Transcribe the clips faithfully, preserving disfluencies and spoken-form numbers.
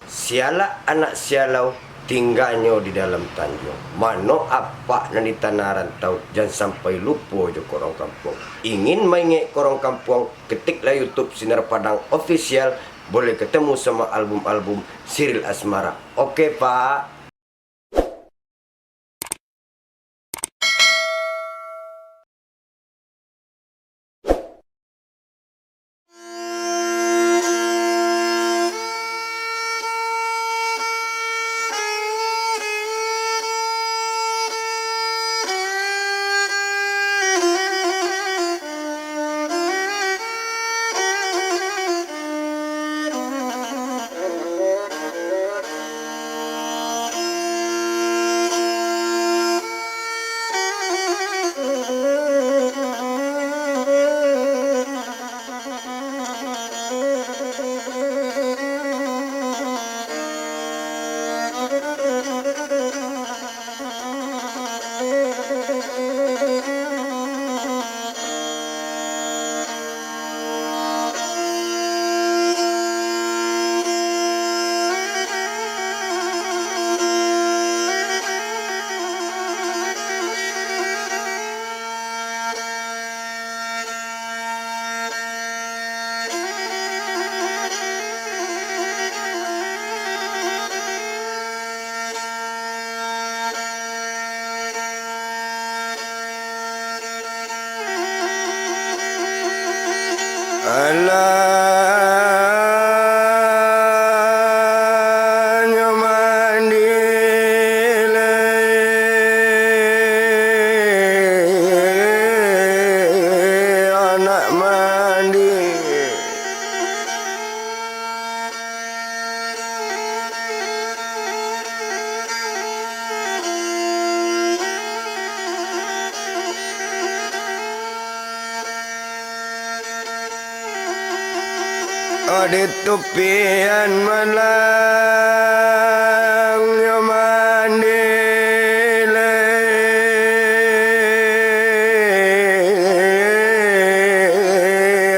Sialak anak sialau, tingganyo di dalam tanjuang. Mano apak nan di tanah rantau, jan sampai lupo jo korong kampuang. Ingin maingek korong kampuang, ketiklah YouTube Sinar Padang Official, boleh ketemu sama album-album Siril Asmara. Oke, Pak. Alah nyo mandi lai, anak mandi. Ode tupian malang nyo mandi lai,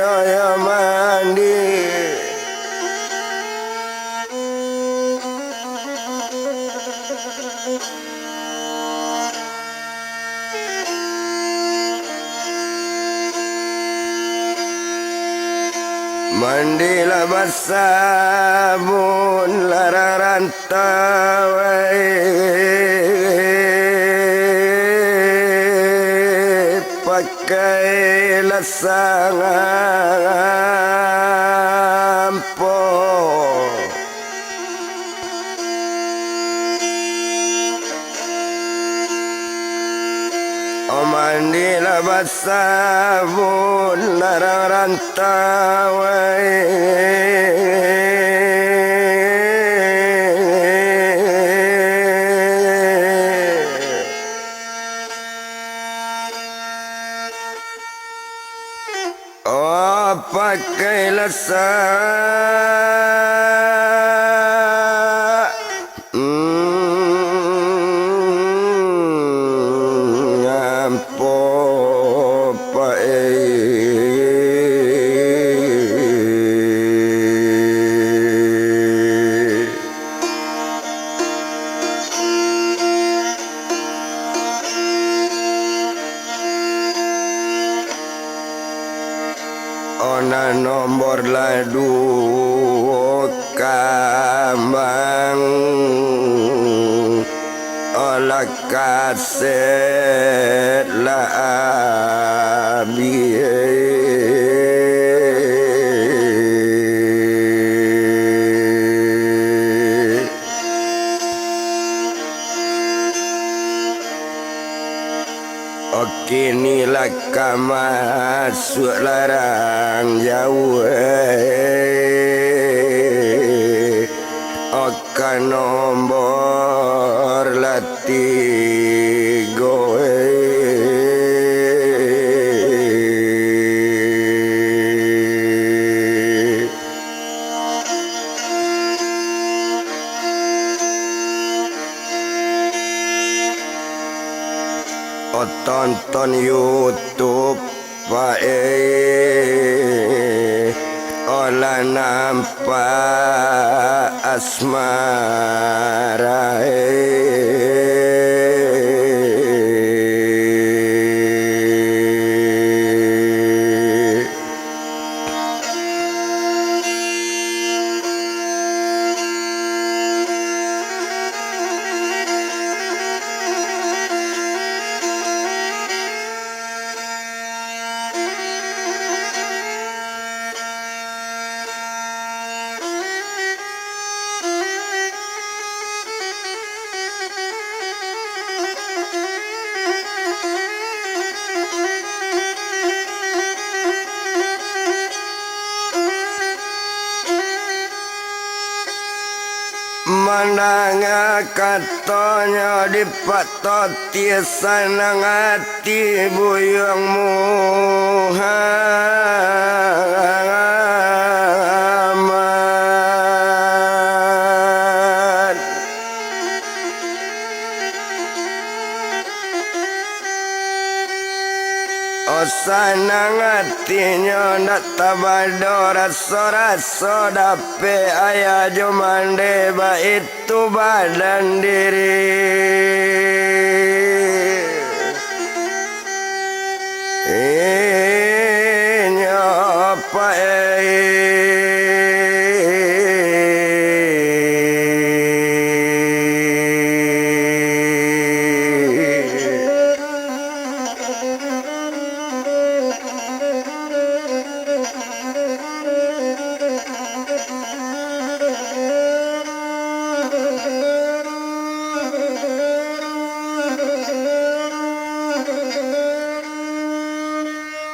ayo mandi. Mandilah basabun larang rantau, pakailah sangampo. Mandilah basabun larang rantau, Oh, pakailah sa-, mm, ampo, Pak, eh. Ona nombor lah duo kambang, olah kaset lah abih. Kini lah ka masuak larang jauah, ka nombor lah tigo. Oh, tonton YouTube Pak, eh, olah nampak asmara, eh. Mandanga katonyo di Pak Totir, sanang ati Buyuang Muhammad. Oh, sanang atinyo, ndak tabado raso-raso dapek aia jo mande, baitu badan diri inyo, Pak, eh.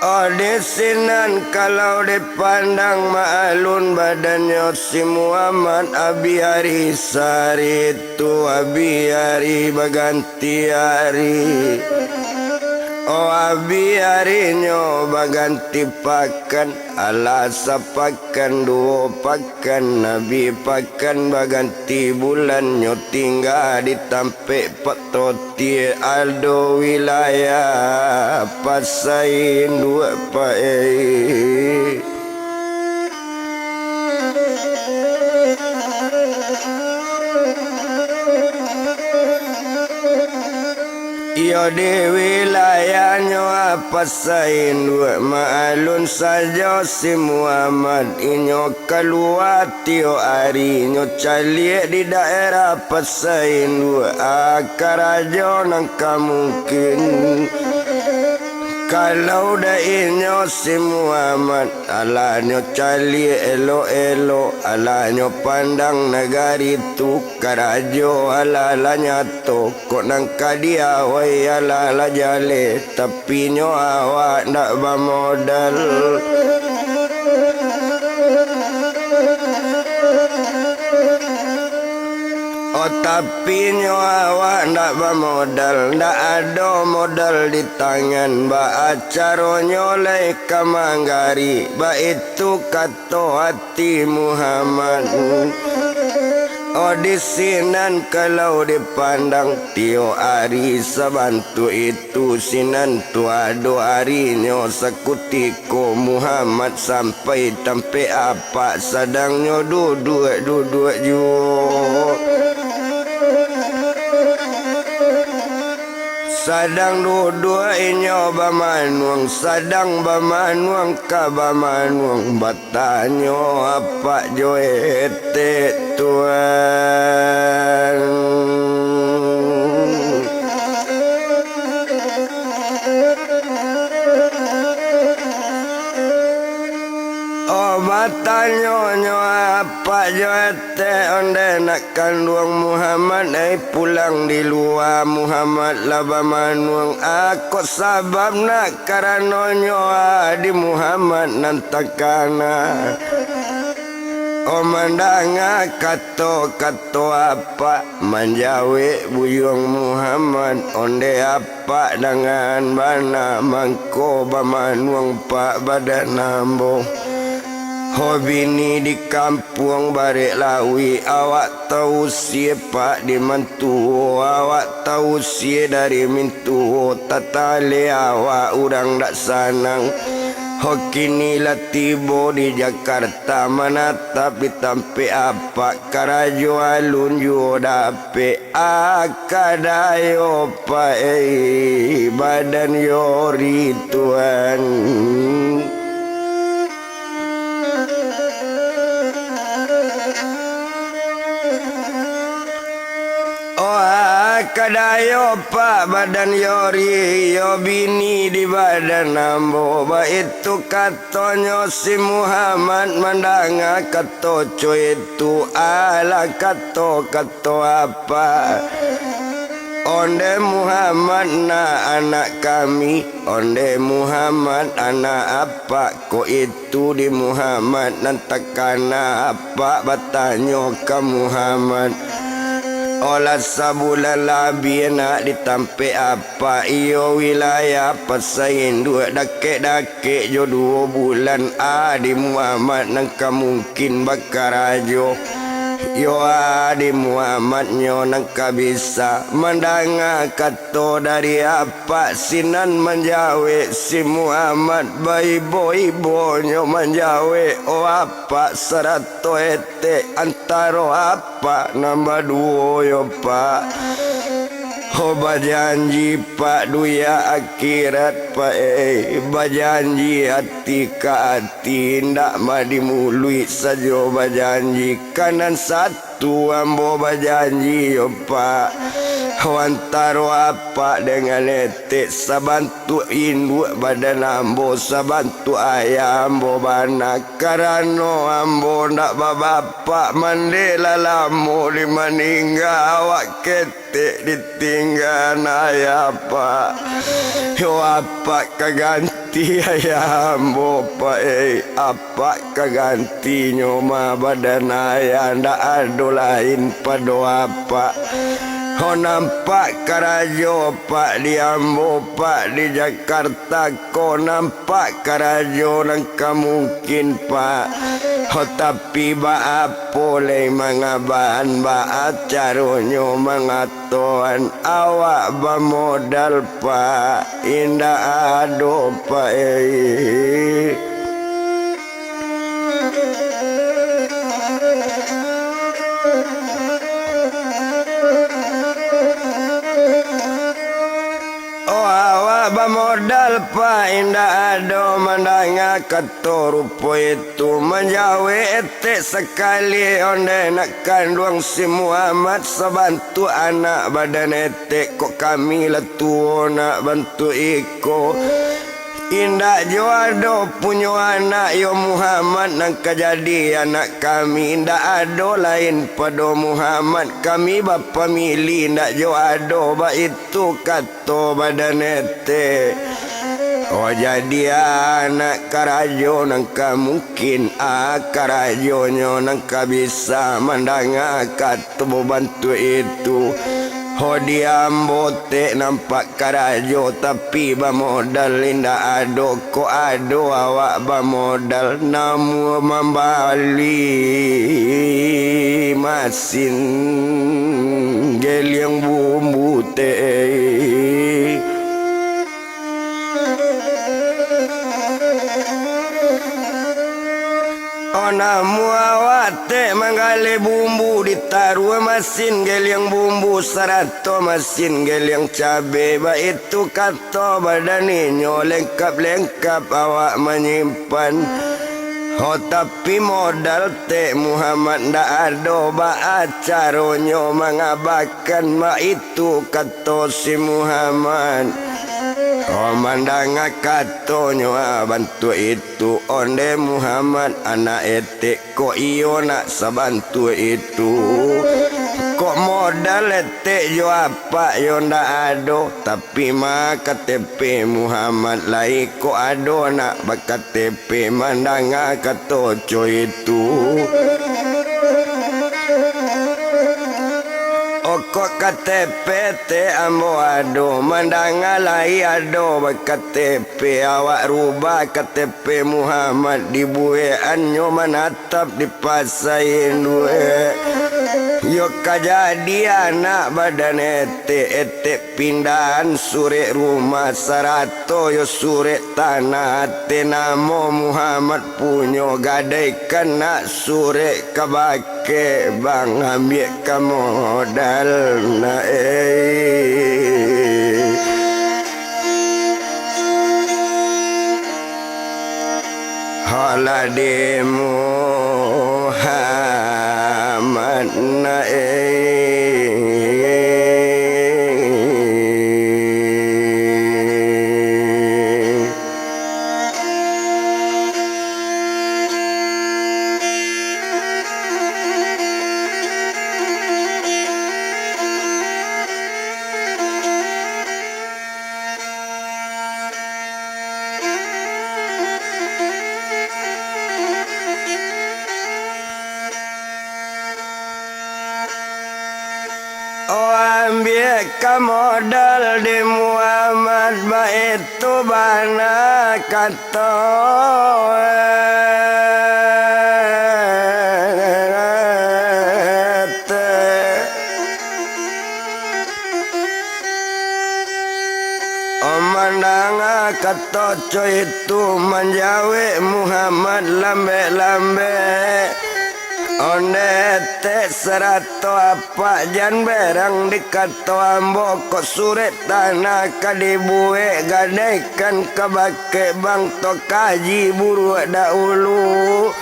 Oh, di sinan kalau dipandang, maalun badannyo si Muhammad, abi ari sari tu, abi ari baganti ari. Oh, abi arinyo baganti pakan, alah sapakan, duo pakan, abi pakan baganti bulan, nyo tingga di tampek Pak Totir, ado wilayah Pasa Induak, Pak, eh. Iyo, di wilayahnyo Pasa Induak, maalun sajo si Muhammad, inyo kalua tiok ari, nyo caliak di daerah Pasa Induak, ah, karajo nan ka mungkin. Kalau dek inyo si Muhammad, alah nyo caliak elok-elok, alah nyo pandang nagari tu, karajo alah lah nyato, kok nan ka diawai alah lah jaleh, tapi nyo awak ndak bamodal. Oh, tapi nyo awak ndak bamodal, ndak ado modal di tangan, baa caronyo lai ka manggari, baitu kato ati Muhammad. Oh, di sinan kalau dipandang, tiok ari sabantuak itu, sinan tu ado arinyo sakutiko Muhammad sampai tampek apak, sadang nyo duduak-duduak juo. Sadang duduak inyo bamanuang, sadang bamanuang ka bamanuang, batanyo apak jo etek, Tuan. Oh, batanyonyo apak jo etek, ondeh nak kanduang Muhammad, ai pulang di lua, Muhammad lah bamanuang, a kok sabab nak karanonyo, a di Muhammad nan takana. Oh, mandanga kato-kato apak, manjawek Buyuang Muhammad, ondeh apak dangan bana, mangko bamanuang pak badan ambo. Ho bini di kampuang barek lauik, awak tausie pak di mantuo, awak tausie dari mintuo, tatale awak urang dak sanang. Ho kini lah tibo di Jakarta, manatap di tampek apak, karajo alun juo dapek. Akadayo paei badan yo rituan. Oh, akadayo pak badan yo ri, yo bini di badan ambo. Baitu katonyo si Muhammad mandanga kato co itu, alah kato-kato To apak, onde Muhammad nak anak kami, onde Muhammad anak apak, kok itu di Muhammad nan takana apak batanyo ka Muhammad. Olah sabulan labiah nak di tampek apak, iyo wilayah Pasa Induak, dakek-dakek Kek jo duo bulan, adi Muhammad nan ka mungkin bakarajo. Yo adi Muhammad nyo nan ka bisa mandanga kato dari apak sinan manjawek si Muhammad, baibo-ibonyo manjawek, o apak sarato etek antaro apak nan baduo yo, Pak. Ho bajanji, Pak, dunia akhirat, Pak, eh, bajanji ati ka ati, indak ma di muluik sajo bajanji, ka nan satu ambo bajanji yo, Pak. Ho antaro apak dengan etek sabantuak induak badan ambo, sabantuak ayah ambo bana, karano ambo ndak babapak, mandeh lah lamo di maningga awak ke tek ditinggaan ayah, Pak. Yo, apak ka ganti ayah ambo, Pak, eh. Apak ka gantinyo mah badan ayah, ndak ado lain pado apak. Ho nampak karajo, Pak, di ambo, Pak, di Jakarta ko, nampak karajo nan ka mungkin, Pak. Ho tapi baapo lai mangabahan, baa caronyo manga- toan awak bamodal, Pak, indak ado, Pak, eh. Oh, awak bamodal, Pak, indak ado mandanga kato rupo itu, manjawek etek sakali, onde nak kanduang si Muhammad sabantuak anak badan etek, kok kami lah tuo nak bantuak iko. Indak jo ado punyo anak yo Muhammad nan ka jadi anak kami, indak ado lain pado Muhammad, kami bapamilih indak jo ado, baitu ka- to badan etek. Oh, jadi anak karajo nan ka mungkin, ah, karajonyo nan ka bisa mandanga kato bantuak itu. Ho di ambo tek nampak karajo, tapi bamodal indak ado. Kok ado awak bamodal, namuah mambali masin geliang bumbu teh. Oh, namuah awak tek manggaleh bumbu, ditaruah masin geliang bumbu, sarato masin geliang cabe, baitu ka- to badan inyo lengkap-lengkap awak manyimpan. Ho, tapi modal tek Muhammad ndak ado, baa caronyo mangabakan, baitu kato si Muhammad. Ho, mandanga katonyo, ah, bantuak itu, onde Muhammad anak etek. Kok iyo nak sabantuak itu, kok modal etek jo apak yo ndak ado, tapi ma K T P Muhammad lai, kok ado nak ba K T P mandanga kato co itu. Oh, Kok K T P te ambo ado, mandanga lai ado ba-K T P, awak rubah K T P Muhammad, dibuekan-nyo manatap di Pasa Induak. Yo ka jadi anak badan etek, etek pindahan surek rumah, sarato yo surek tanah, ateh namo Muhammad punyo, gadaikan nak surek ka bake bang, ambiak ka modal nak, eh. Halah di Muhammad nak, eh. Oh, ambiak ka modal di Muhammad, baitu bana kato. Oh, mandanga kato co itu, manjawek Muhammad lambek-lambek. Onde etek sarato apak, jan berang di kato ambo, kok surek tanah ka dibuek, gadaikan ka bakeh bang, to kaji buruak dahulu.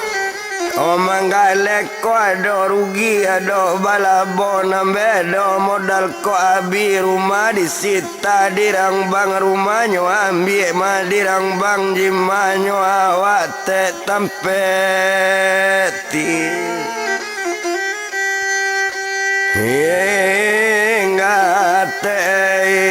Oh, manggaleh ko ado rugi, ado balabo, nan bedo modal ko abih, rumah disita dirangbang, rumahnyo ambiak mah dirangbang, jimanyo awak tek tampek ti. Hingga tei.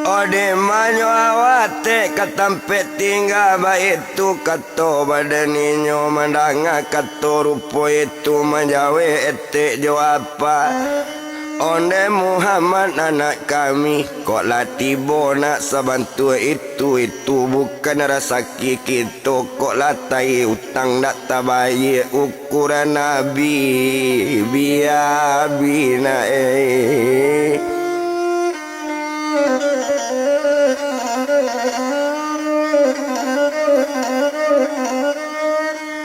Ode manyo awak tek ka tampek tingga, baitu kato badan inyo, mandanga kato rupo itu, manjawek etek jo apak. Onde Muhammad anak kami, kok lah tibo nak sabantuak itu, itu bukan rasaki kito, kok lah tai utang dak tabayie, ukuran abih, bia abih nak, eh.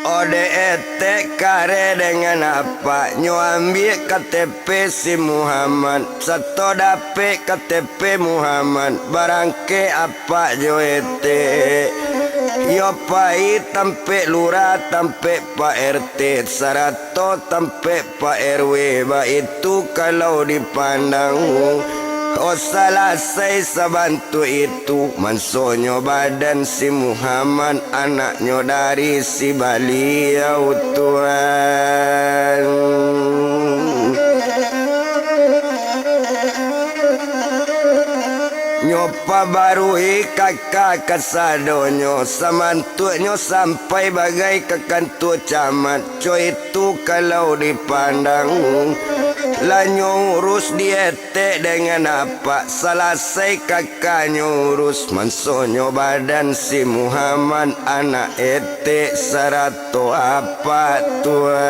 Ode etek kareh dengan apaknyo, ambiak K T P si Muhammad, sato dapek K T P Muhammad, barangkek apak jo etek. Yo pai tampek lurah, tampek Pak R T, sarato tampek Pak R W, baitu kalau dipandang. Oh, salasai sabantuak itu, mansonyo badan si Muhammad, anaknyo dari si Baliau Tuan. Nyo pabaruhi kaka kasadonyo, samantuaknyo sampai bagai ka kantua camat. Co itu kalau dipandang, lah nyo urus di etek dengan apak, salasai kakanyo urus, mansonyo badan si Muhammad, anak etek sarato apak Tuan.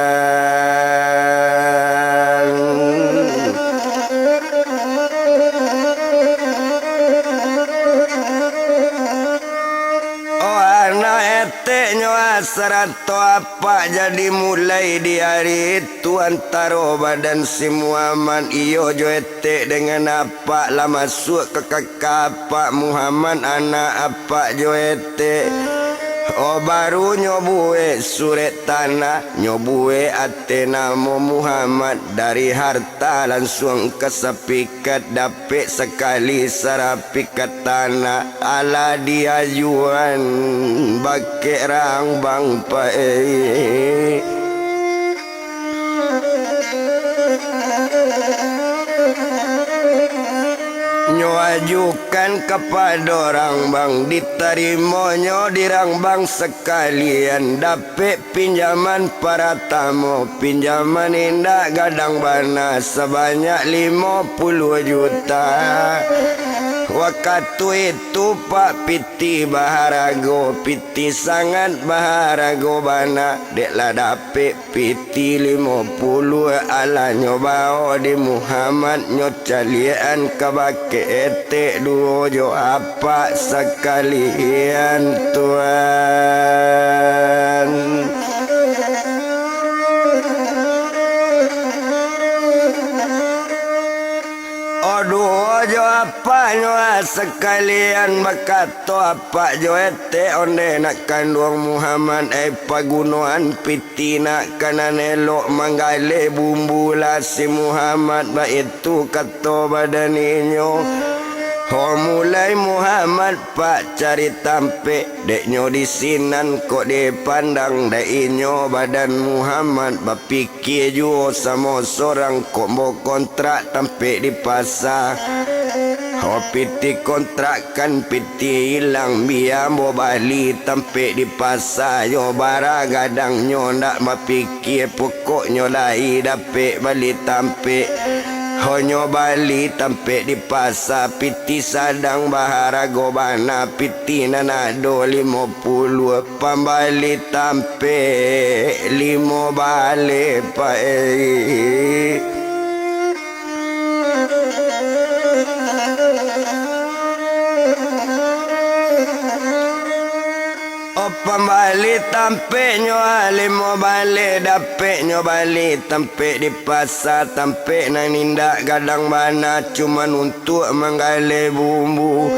Oh, anak eteknyo sarato apak, jadi mulai di ari itu antaro badan si Muhammad iyo jo etek dengan apak lah masuak ka kaka apak Muhammad, anak apak jo etek. Oh, baru nyo buek surek tanah, nyo buek ateh namo Muhammad, dari harta lansuang ka sapikat, dapek sakali sarapikat tanah, alah diajuan bakeh rangbang pae. Wajukan kapado rangbang, ditarimonyo di rangbang sakalian, dapek pinjaman paratamo, pinjaman indak gadang bana, sabanyak limo puluah juta. Wakatu itu, Pak, piti baharago, piti sangat baharago bana, dek lah dapek piti limo puluah, alah nyo bawo di Muhammad, nyo caliakan ka bakeh etek duo jo apak sakalian, Tuan. O duo jo apaknyo sakalian, bakato apak jo etek, ondeh nak kanduang Muhammad, ai, pagunoan piti nak ka nan elok, manggaleh bumbu lah si Muhammad, baitu kato badan inyo. Ho, mulai Muhammad, Pak, cari tampek, dek nyo di sinan kok dipandang, dek inyo badan Muhammad bapikir Kie juo samo sorang, kok ambo kontrak tampek di pasa. Ho, piti kontrakan, piti ilang, bia ambo bali tampek di pasa. Yo, bara gadang nyo ndak bapikie, pokoknyo lai dapek bali tampek. Ho, nyo bali tampek di pasa, piti sadang baharago bana, piti nan ado limo puluah. Pambali tampek limo baleh, Pak, eh. O, pambali tampeknyo, ah, limo baleh, dapeknyo bali tampek di pasa, tampek nan indak gadang bana, cuman untuak manggaleh bumbu.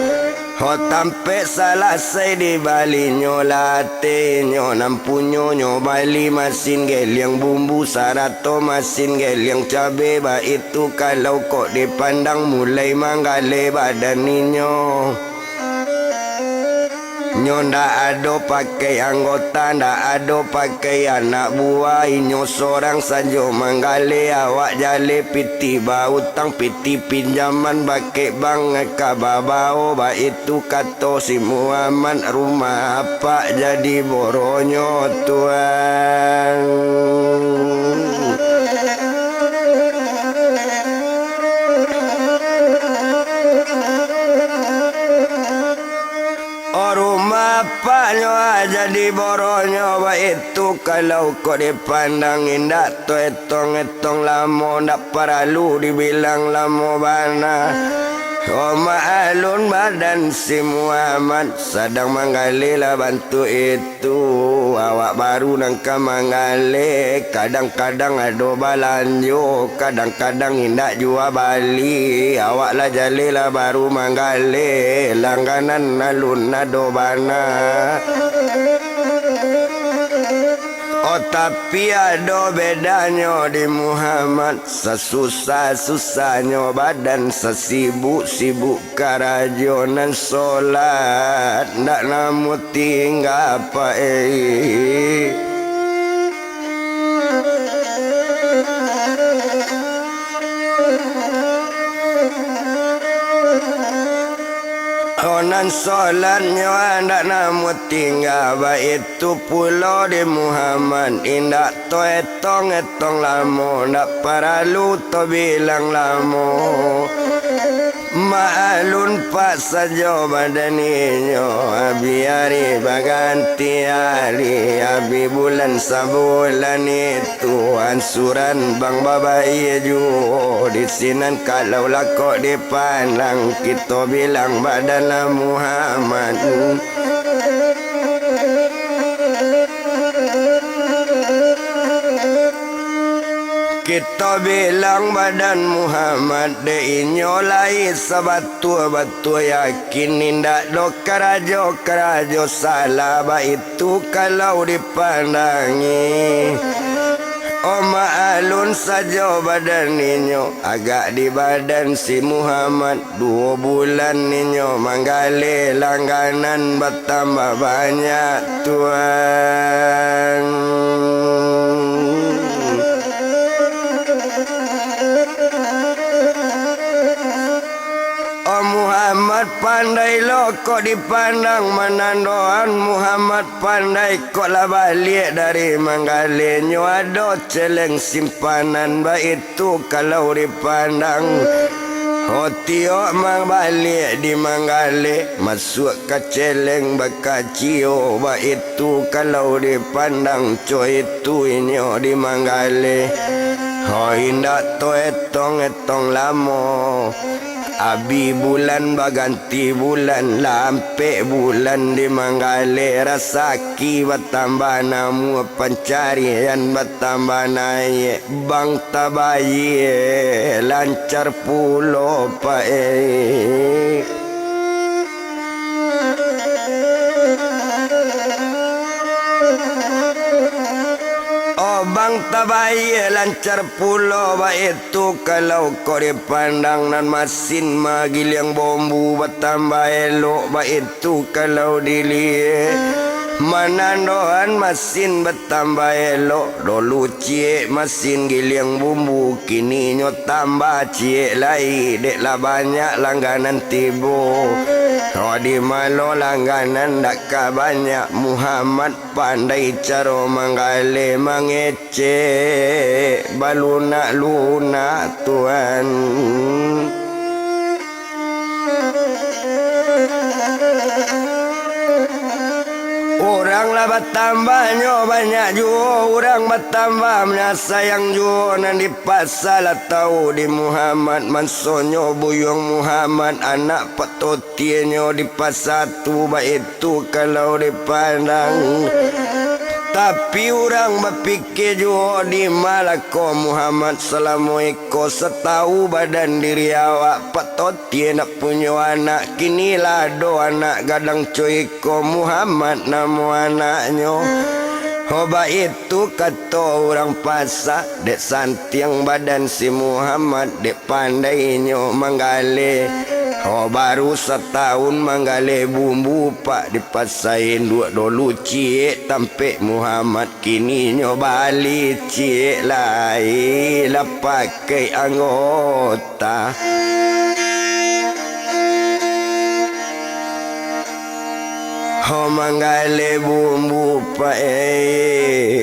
Ho, tampek salasai dibalinyo, lah atenyo nan punyo, nyo bali masin geliang bumbu, sarato masin geliang cabe, baitu kalau kok dipandang, mulai manggaleh badan inyo. Nyo ndak ado pakai anggota, ndak ado pakai anak buah, inyo sorang sajo manggaleh, awak jaleh piti bautang, piti pinjaman, bakeh bank ka babawo, baitu kato si Muhammad, rumah apak jadi boronyo, Tuan. O, rumah apaknyo, ah, jadi boronyo, baitu kalau kok dipandang, indak taetong-etong lamo, ndak paralu dibilang lamo bana. O, maklun badan si Muhammad, sadang manggaleh lah bantuak itu. Tu awak baru nan ka manggaleh, kadang-kadang ado balanjo, kadang-kadang indak juo bali. Awak lah jaleh lah baru manggaleh, langganan alun ado bana. O, tapi ado bedanyo di Muhammad, sasusah-susahnyo badan, sasibuk-sibuk karajo, nan solat ndak namuah tingga, Pak, eh. O, nan solatnyo ndak namuah tingga, baitu pulo di Muhammad, indak taetong-etong lamo, ndak paralu tabilang lamo. Maklun, Pak, sajo badan inyo, abih ari baganti ari, abih bulan sabulan itu, ansuran bank babayia juo. Di sinan kalau lah kok dipandang, kito bilang badan lah Muhammad. Kito bilang badan Muhammad, dek inyo lai sabatua-batua yakin, indak do karajo-karajo salah, baitu kalau dipandangi. O, maklun sajo badan inyo, agak di badan si Muhammad. Duo bulan inyo manggaleh, langganan batambah banyak, Tuan. Om Pandai lo kok dipandang manandoan Muhammad pandai kok lah baliak dari manggaleh nyo ado celeng simpanan baitu kalau dipandang. Ho tiok mambaliak di manggaleh masuak ka celeng bakacio baitu kalau dipandang co itu inyo di manggaleh. Ho indak to etong-etong lamo. Abih bulan baganti bulan, lah ampek bulan di manggaleh, rasaki batambah, namuah pancarian batambah naiak, bang tabayie lancar pulo paek. Oh, bang tabayie lancar pulo baitu kalau kok dipandang nan masin magiliang bombu batambah elok baitu kalau diliek. Manandoan masin batambah elok, dolu ciek masin giliang bumbu, kini nyo tambah ciek lai, dek lah banyak langganan tibo. Ho di malo langganan dak ka banyak, Muhammad pandai caro manggaleh mangecek balunak-lunak tuan. Urang lah batambah nyo banyak juo, urang batambah manyasayang juo nan di pasa lah tau di Muhammad, mansonyo buyuang Muhammad anak patotienyo di pasa tu baitu kalau dipandang. Tapi urang bapikia juo di malako Muhammad salamo iko satau badan diri awak patotie nak punyo anak, kini lah ado anak gadang co iko Muhammad namo anaknyo. Ho baitu kato urang pasa, dek santiang badan si Muhammad, dek pandai inyo manggaleh. Ho baru satahun manggaleh bumbu pak di pasa induak dolu ciek tampek Muhammad, kini nyo bali ciek lai lah pakai anggota. Ho manggaleh bumbu paek.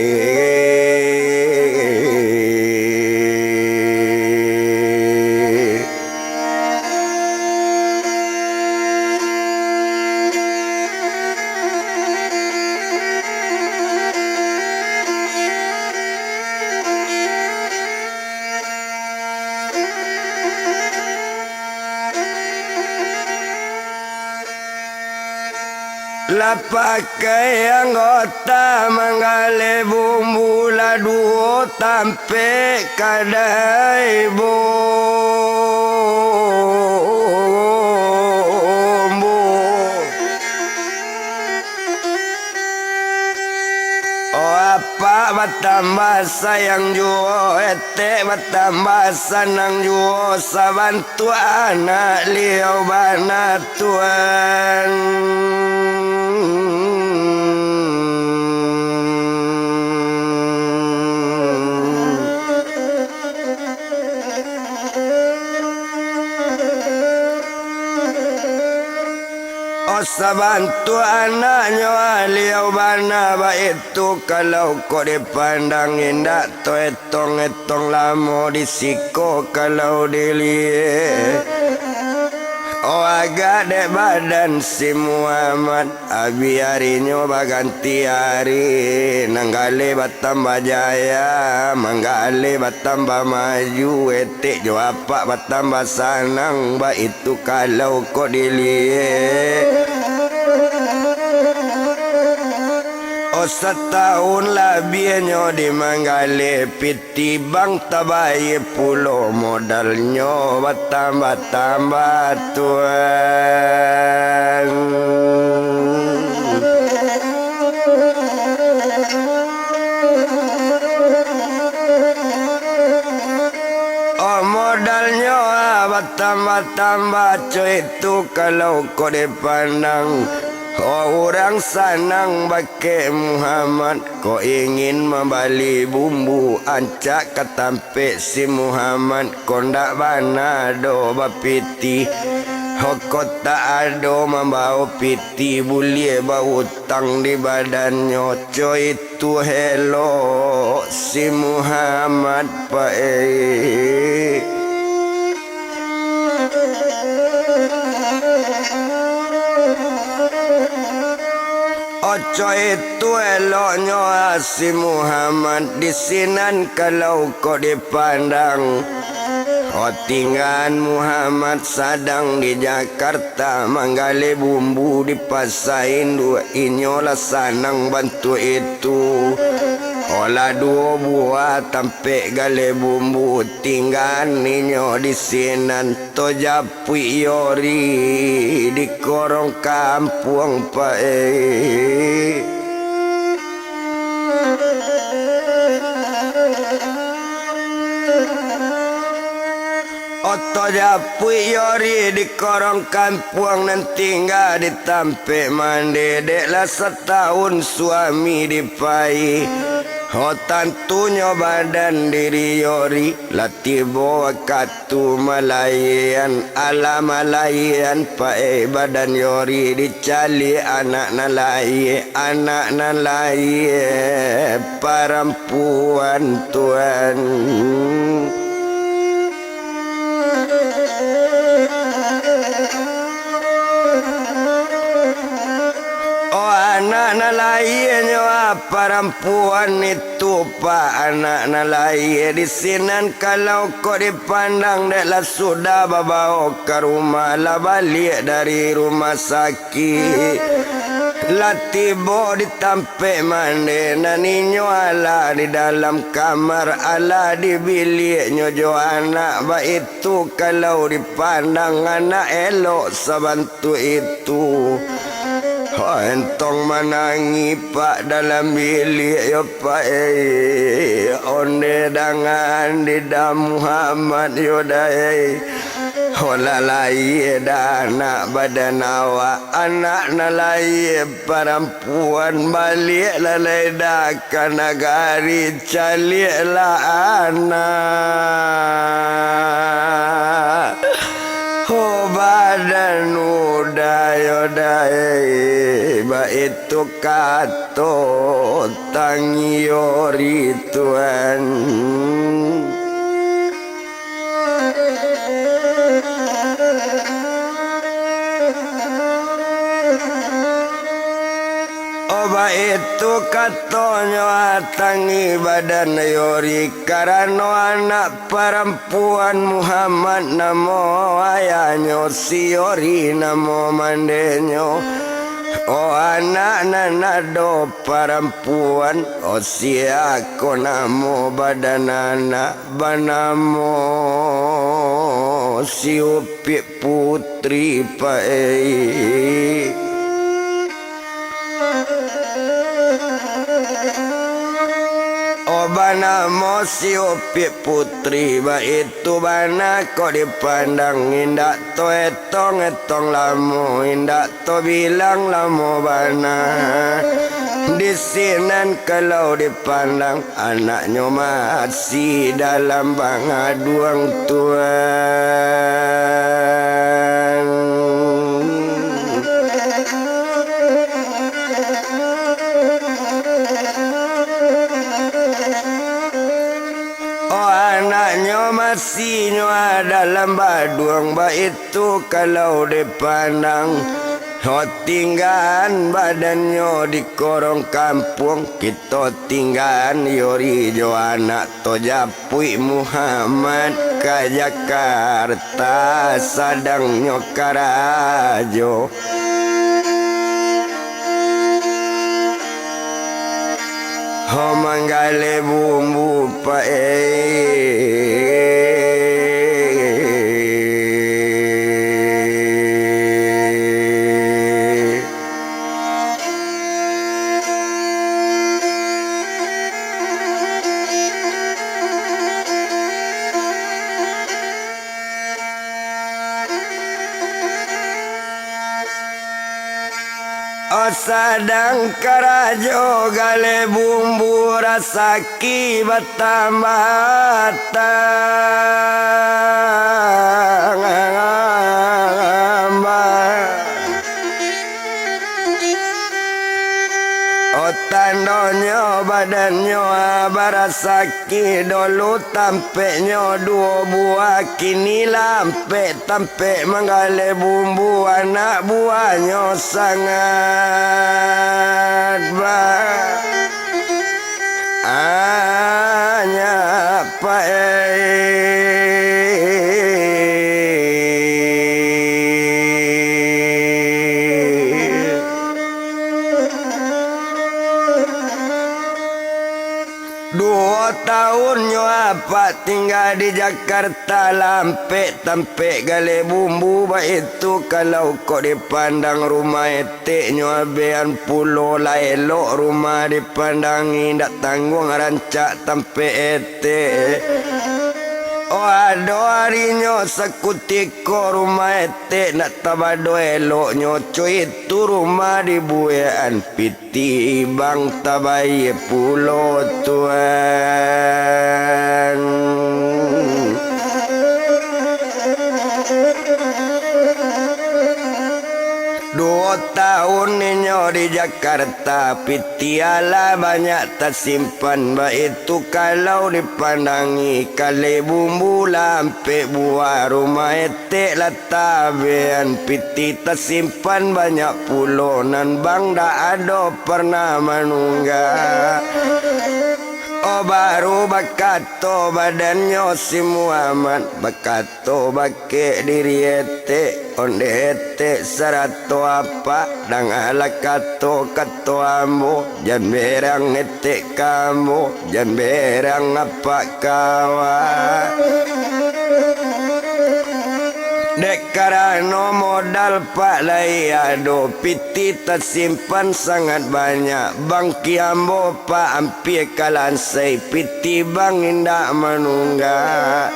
Lah pakai anggota manggaleh bumbu, lah duo tampek kadai bumbu. Oh, apak batambah sayang juo, etek batambah sanang juo, sabantuak anak liau bana tuan. Oh, sabantuak anaknyo liau bana baitu, kalau kok dipandang indak to etong-etong lamo di siko kalau diliek. Oh, agak dek badan si Muhammad, abih arinyo baganti ari, nan galeh batambah jaya, manggaleh batambah maju, etek jo apak batambah sanang, baitu kalau kok diliek. Oh, satahun labiahnyo di manggaleh piti, bang tabayie pulo modalnyo batambah-tambah tuan. Oh, modalnyo, ah, batambah-tambah, cuy, tu kalau kok dipandang. Oh, urang sanang bakeh Muhammad, kok ingin mambali bumbu, ancak ka tampek si Muhammad, kok ndak bana doh bapitih. Ho kok tak ado mambao pitih, buliah bautang di badannyo. Coitu elok si Muhammad pae. Oco itu eloknyo si Muhammad di sinan kalau kok dipandang. Otinggaan Muhammad sadang di Jakarta manggaleh bumbu di Pasa Induk, inyo lah sanang bantuak itu. Olah duo buah tampek galeh bumbu, tinggaan inyo di sinan. Tojapuik Yori di korong kampuang pae. Oto japuik Yori di korong kampuang nan tingga di tampek mande, dek lah satahun suami dipai. Ho tantunyo badan diri Yori lah tibo wakatu malahian. Alah malahian pae badan Yori, dicaliak anak nan lahia, anak nan lahia parampuan, Tuan. Oh, anak nan lahianyo, ah, parampuan itu, Pak, anak nan lahia di sinan kalau kok dipandang, dek lah sudah babaok ka rumah, lah baliak dari rumah sakik. Lah tibo di tampek mande, nan inyo alah di dalam kamar, alah di biliaknyo jo anak, baitu kalau dipandang anak elok sabantuak itu. Entong manangih, Pak, dalam biliak yo, Pak, eh, onde dangan di dalam Muhammad yo, dai. Olah lahia dah anak badan awak, anak nan lahia parampuan, baliaklah lai dah ka nagari, caliaklah anak. Oh, badan udah yo, dai, baitu kato tangih Yori, Tuan. Oh, baitu katonyo, ah, tangih badan Yori, karano anak parampuan Muhammad namo ayahnyo, si Yori namo mandenyo. Oh, anak nan ado parampuan, oh, sia ko namo badan anak? Banamo si Upiak Putri, Pak, eh. Oh, banamo si Upiak Putri, baitu bana kok dipandang, indak taetong-etong lamo, indak tabilang lamo bana. Di sinan kalau dipandang, anaknyo masih dalam pangaduang, Tuan. Oh, anaknyo masih nyo dalam baduang, baitu kalau dipandang. Ho, tinggaan badannyo di korong kampuang, kito tinggaan Yori jo anak. Tojapuik Muhammad ka Jakarta, sadangnyo karajo. Ho, manggaleh bumbu, Pak, eh. Sadang karajo galeh bumbu rasaki batambah-tambah. Oh, tandonyo badannyo barasaki dulu, tampeknyo duo buah, kini lah ampek tampek manggaleh bumbu, anak buahnyo sangat banyak paek. Duo taunnyo apak tingga di Jakarta, lah ampek tampek galeh bumbu, baitu kalau kok dipandang rumah eteknyo abean pulo, lah elok rumah dipandangi, indak tangguang rancak tampek etek. Oh, ado arinyo sakutiko rumah etek nak tabado eloknyo, co itu rumah dibuekan piti bang tabayie pulo, Tuan. Duo taun inyo di Jakarta, piti alah banyak tasimpan, baitu kalau dipandangi, kaleh bumbu lah ampek buah, rumah etek lah tabean, piti tasimpan banyak pulo, nan bang dak ado pernah manunggak. Oh, baru bakato badannyo si Muhammad, bakato bakeh diri etek, onde etek sarato apak, dangalah kato-kato ambo, jan berang etek ka ambo, jan berang apak ka awak. Dek karano modal pak lai ado, piti tasimpan sangat banyak, bangki ambo pak ampia ka lansai, piti bang indak manunggak.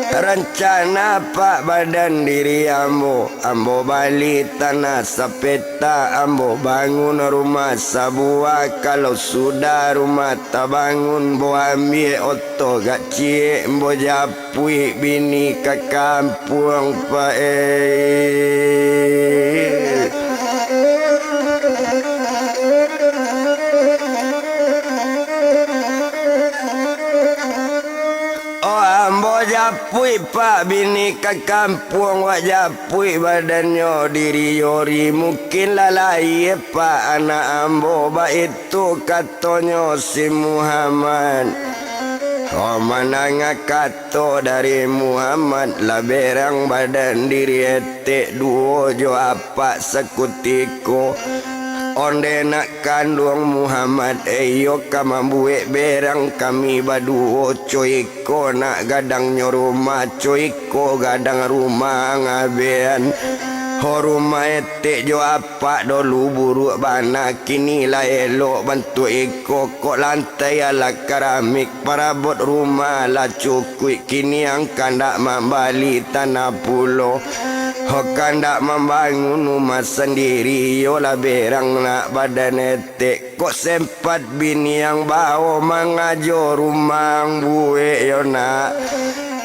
Rancana pak badan diri ambo, ambo bali tanah sapetak, ambo bangun rumah sabuah, kalau sudah rumah tabangun, ambo ambiak oto gak ciek, ambo japuik bini ka kampuang pak eh. Oh, ambo japuik pak bini ka kampuang, wak japuik badannyo diri yori, mungkin lah lahia pak anak ambo, baitu katonyo si Muhammad. Oh, mandanga kato dari Muhammad, lah berang badan diri etek duo jo apak sakutiko. Onde nak kanduang Muhammad, eh, iyo ka mambuek berang kami baduo, co iko nak gadangnyo rumah, co iko gadang rumah ngabean. Ho, rumah etek jo apak dolu buruak bana, kini lah elok bantuak iko, kok lantai alah karamik, parabot rumah lah cukuik, kini ang kandak mambali tanah pulo. Ho, kandak mambangun rumah sandiri, iyolah berang nak badan etek. Kok sempat bini ang bao mangajo rumah ang buek yo nak.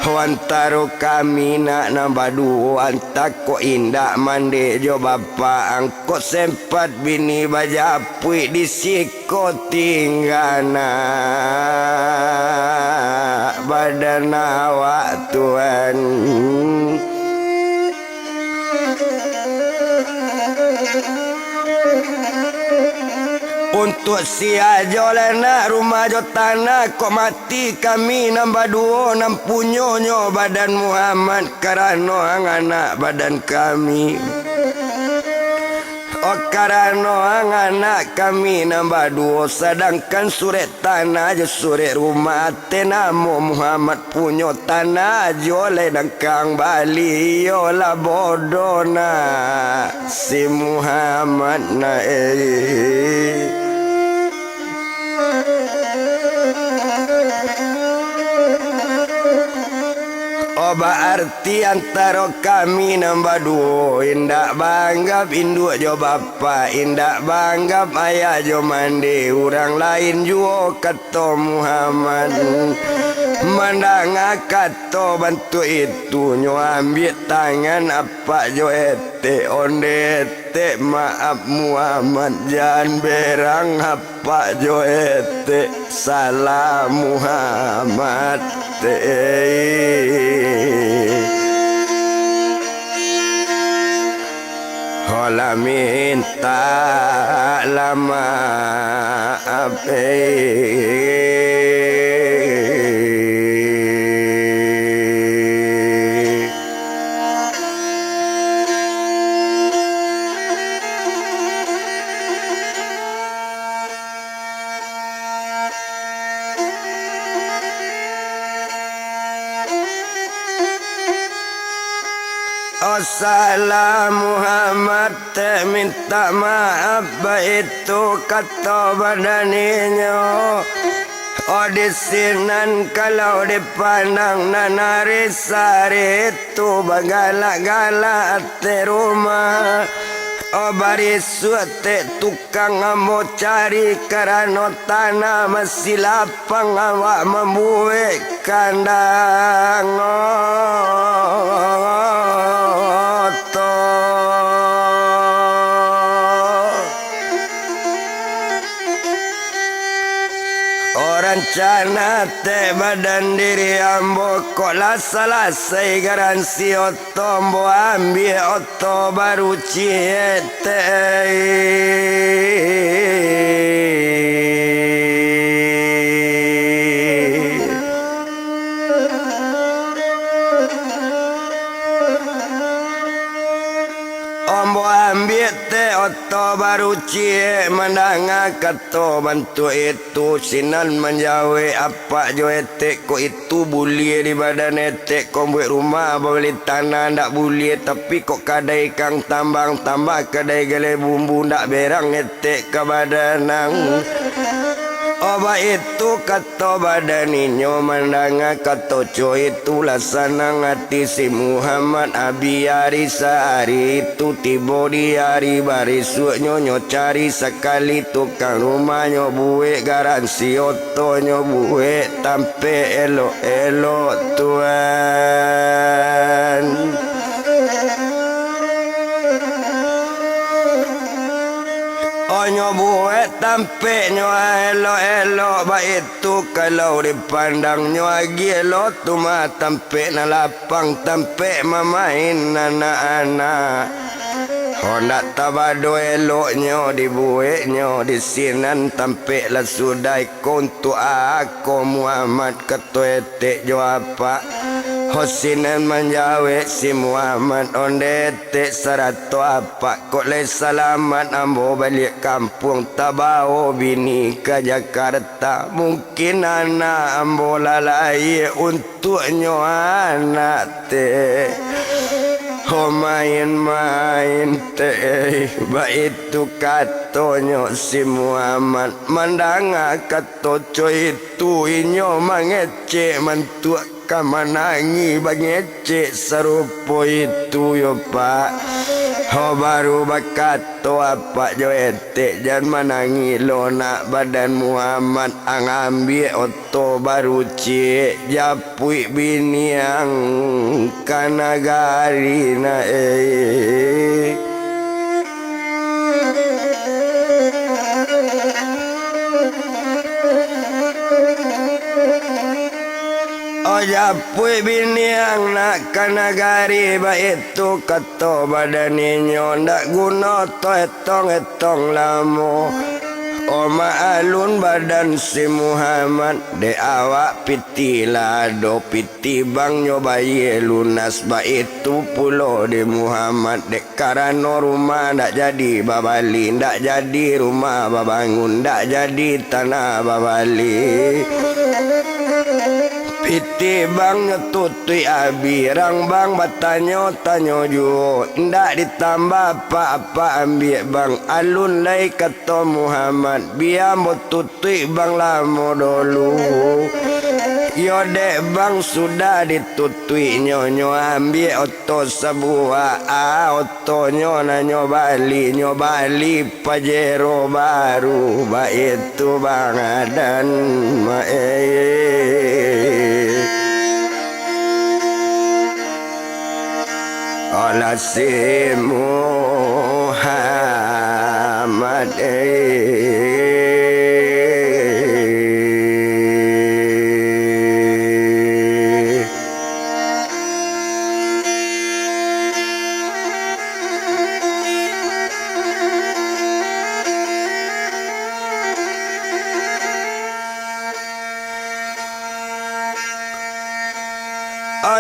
Ho, antaro kami nak nan baduo, antah kok indak mandeh jo bapak ang, kok sempat bini bajapuik di siko tingga nak badan awak tuan. Untuak sia jo lai nak rumah jo tanah, kok mati kami nan baduo, nan punyonyo badan Muhammad, karano ang anak badan kami. Oh, karano ang anak kami nan baduo, sadangkan surek tanah jo surek rumah, ateh namo Muhammad punyo, tanah ajo lai nan ka ang bali, iyolah bodoh nak si Muhammad nak eh. Oh, ba Arti antaro kami nan baduo, indak baanggap induak jo bapak, indak baanggap ayah jo mande, urang lain juo, kato Muhammad. Mandanga kato bantuak itu, nyo ambiak tangan apak jo etek, onde etek, maaf Muhammad, jan berang apak jo etek, salah Muhammad. Ho lah mintak lah maaf. O salah Muhammad, tek mintak maaf, baitu kato badan inyo. O di sinan kalau dipandang nan ari sari tu bagalak-galak ati rumah. O barisuak tek tu kang ambo cari, karano tanah masih lapang awak mambuek kandang oto. O rancana tek badan diri ambo, kok lah salasai garansi oto. Tombo ambiak oto baru ciek teh. Ombo ambiak teh oto baru ciek mandanga kato bantuak itu. Tu sinan manjawek apak jo etek, kok itu buliah di badan etek, kok buek rumah babali tanah ndak buliah, tapi kok kadai kang tambang tambah kadai galeh bumbu ndak berang etek ka badan ang. Oba itu kato badan inyo mandanga kato co itulah sanang ati si Muhammad. Abih ari sahari itu tibo di ari barisuaknyo nyo cari sakali tukang rumah nyo buek garansi oto nyo buek tampek elok-elok tuan. Onyo buek tampek nyo elok-elok baitu kalau dipandang nyo agiah elok tu mah tampek nan lapang tampek mamain anak-anak. Hondak tabado eloknyo dibueknyo di sinan tampek lah sudah iko untuak ako Muhammad kato etek jo apak. Ho sinan manjawek si Muhammad onde etek sarato apak kok lai salamat ambo baliak kampuang tabao bini ka Jakarta. Mungkin anak ambo lah lahia untuaknyo anak teh. Ho main-main teh, baitu katonyo si Muhammad. Mandanga kato co itu inyo mangecek mantuak ka manangih bangecek sarupo itu yo, Pak. Ho baru bakato apak jo etek, jan manangih lo nak, badan Muhammad ang ambiak oto baru ciek, japuik biniang ka nagari na eh. O japuik biniang nak ka nagari, baitu kato badan inyo, ndak guno to etong-etong lamo. O maalun badan si Muhammad, dek awak pitih lah ado, pitih bank nyo bayia lunas, baitu pulo di Muhammad, dek karano rumah ndak jadi babali, ndak jadi rumah babangun, ndak jadi tanah babali. Pitih bank nyo tutuik abih, rang bank batanyo-tanyo juo, ndak ditambah apak-apak ambiak bank. Alun lai kato Muhammad, bia ambo tutuik bank lamo dulu. Iyo dek bang sudah ditutuiknyo, nyo ambiak oto sabuah, ah, otonyo nan nyo bali, nyo bali Pajero baru, baitu bang adan, mak, eh. Alah si Muhammad, eh.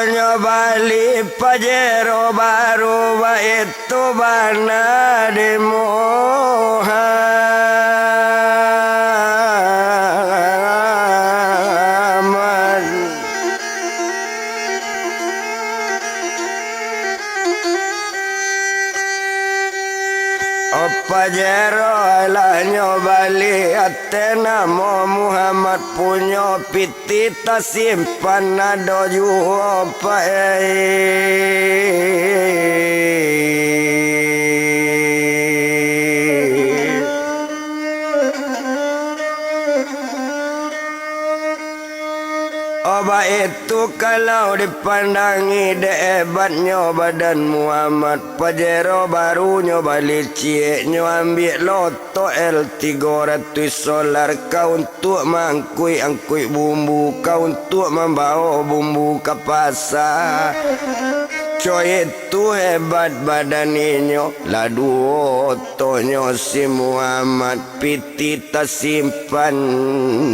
Nyo bali Pajero baru, baitu bana di Muhammad. Pajero lah nyo bali, ateh namo Muhammad punyo, pitih tasimpan ado juo, pai. Baitu kalau dipandangi dek hebatnyo badan Muhammad, Pajero baru nyo bali ciek, nyo ambiak lotok L tigo ratuih solar ka untuak maangkuik-angkuik bumbu, ka untuak mambawo bumbu ka pasa. Coitu hebat badan inyo, lah duo otonyo si Muhammad, pitih tasimpan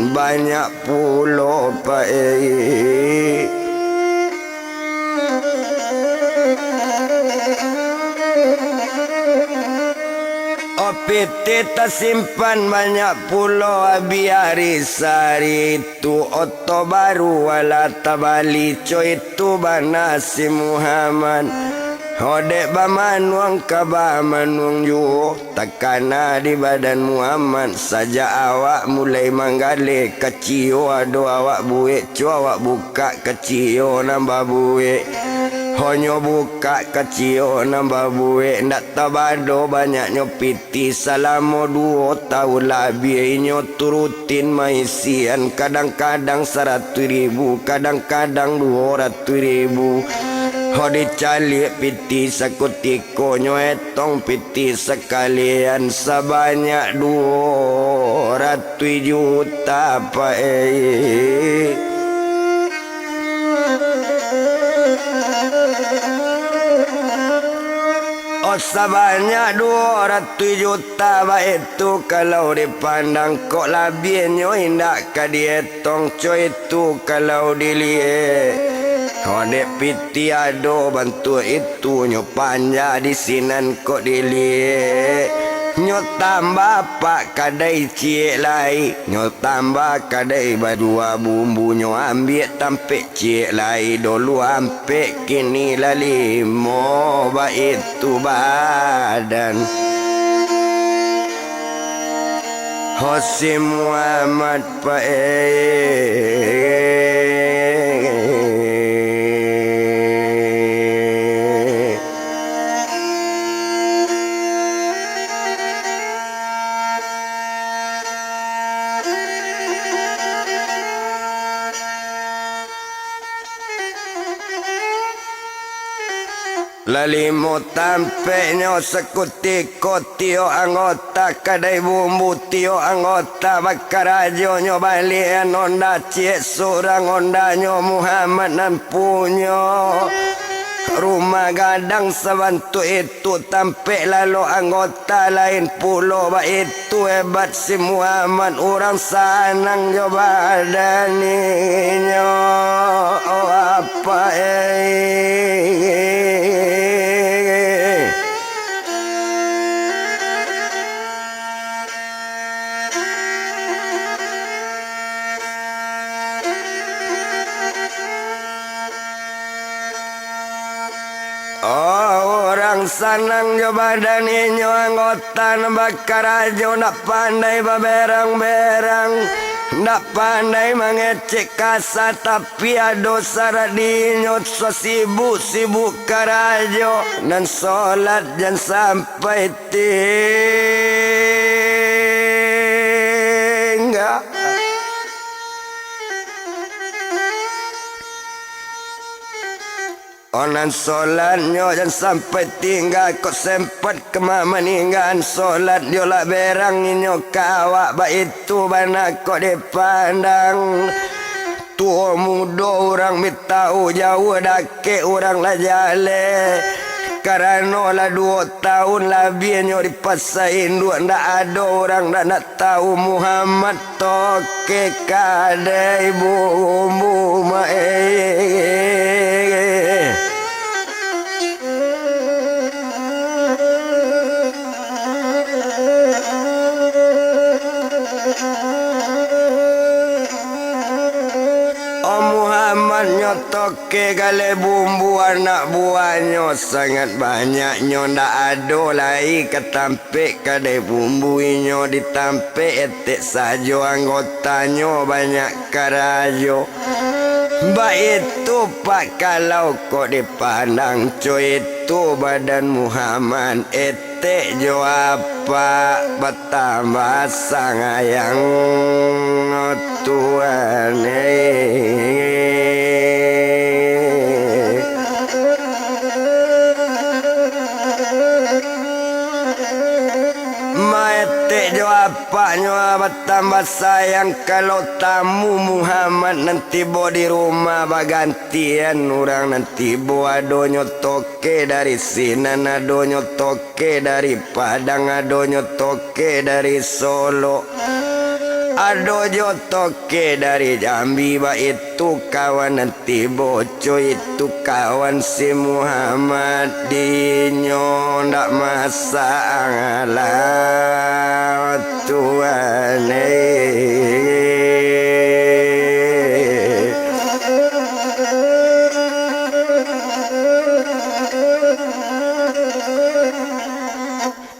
banyak pulo, pai. Oh, pitih tasimpan banyak pulo, abih ari sari tu oto baru alah tabali, coitu bana si Muhammad. Ho dek bamanuang ka bamanuang juo, takana di badan Muhammad, sajak awak mulai manggaleh, kaciyo ado awak buek, co awak bukak kaciyo nan babuek. Ho nyo bukak kaciyo nan babuek, ndak tabado banyaknyo pitih. Ti salamo duo taun labiah inyo tu rutin maisian, kadang-kadang saratuih ribu, kadang-kadang duo ratuih ribu. Ho dicaliak pitih sakutiko, nyo etong pitih sakalian, sabanyak duo ratuih juta, Pak, eh. Oh, sabanyak duo ratuih juta baitu, kalau dipandang kok labiahnyo indak ka dietong, co itu kalau diliek. Kok dek pitih ado bantuak itu, nyo panjak di sinan kok diliek. Nyo tambah apak kadai ciek lai, nyo tambah kadai bajua bumbu, nyo ambiak tampek ciek lai, dulu ampek kini lah limo, baitu badan. Ho si Muhammad, Pak, eh. Lah limo tampeknyo sakutiko, tiok anggota kadai bumbu, tiok anggota bakarajo, nyo balian onda ciek surang, ondanyo Muhammad nan punyo. Rumah gadang sabantuak itu, tampek lalok anggota lain pulo, baitu hebat si Muhammad, urang sanang jo badan inyo, oh, apak, eh. Oh, urang sanang jo badan inyo, anggota nan bakarajo, ndak pandai baberang-berang. Ndak pandai mangecek kasa, tapi ado sarat dinyo sasibuk-sibuk karajo, nan solat jan sampai tingga. Onan solatnyo jan sampai tingga, kok sempat ka ma-, maninggaan solat, diolak berang inyo ka awak, baitu bana kok dipandang. Tuo mudo urang bi tau, jauah dakek urang lah jaleh, karano lah duo taun labiahnyo di pasa induak, ndak ado urang ndak, ndak tau Muhammad Toke kadai bumbu maeh. Oh Muhammad nyo Toke kadai bumbu, anak buahnyo sangat banyaknyo, ndak ado lai ka tampek kadai bumbu inyo, ditampek etek sajo anggotanyo banyak karajo. Baitu pak kalau kok dipandang, co itu badan Muhammad, etek jo apak batambah sangayang, Tuan eh. Maetek jo apaknyo batambah sayang, kalau tamu Muhammad nan tibo di rumah, bagantian urang nan tibo, adonyo Toke dari sinan, adonyo Toke dari Padang, adonyo Toke dari Solok, ado jo Toke dari Jambi, baitu kawan nan tibo, co itu kawan si Muhammad, dinyo ndak masalah, Tuan eh.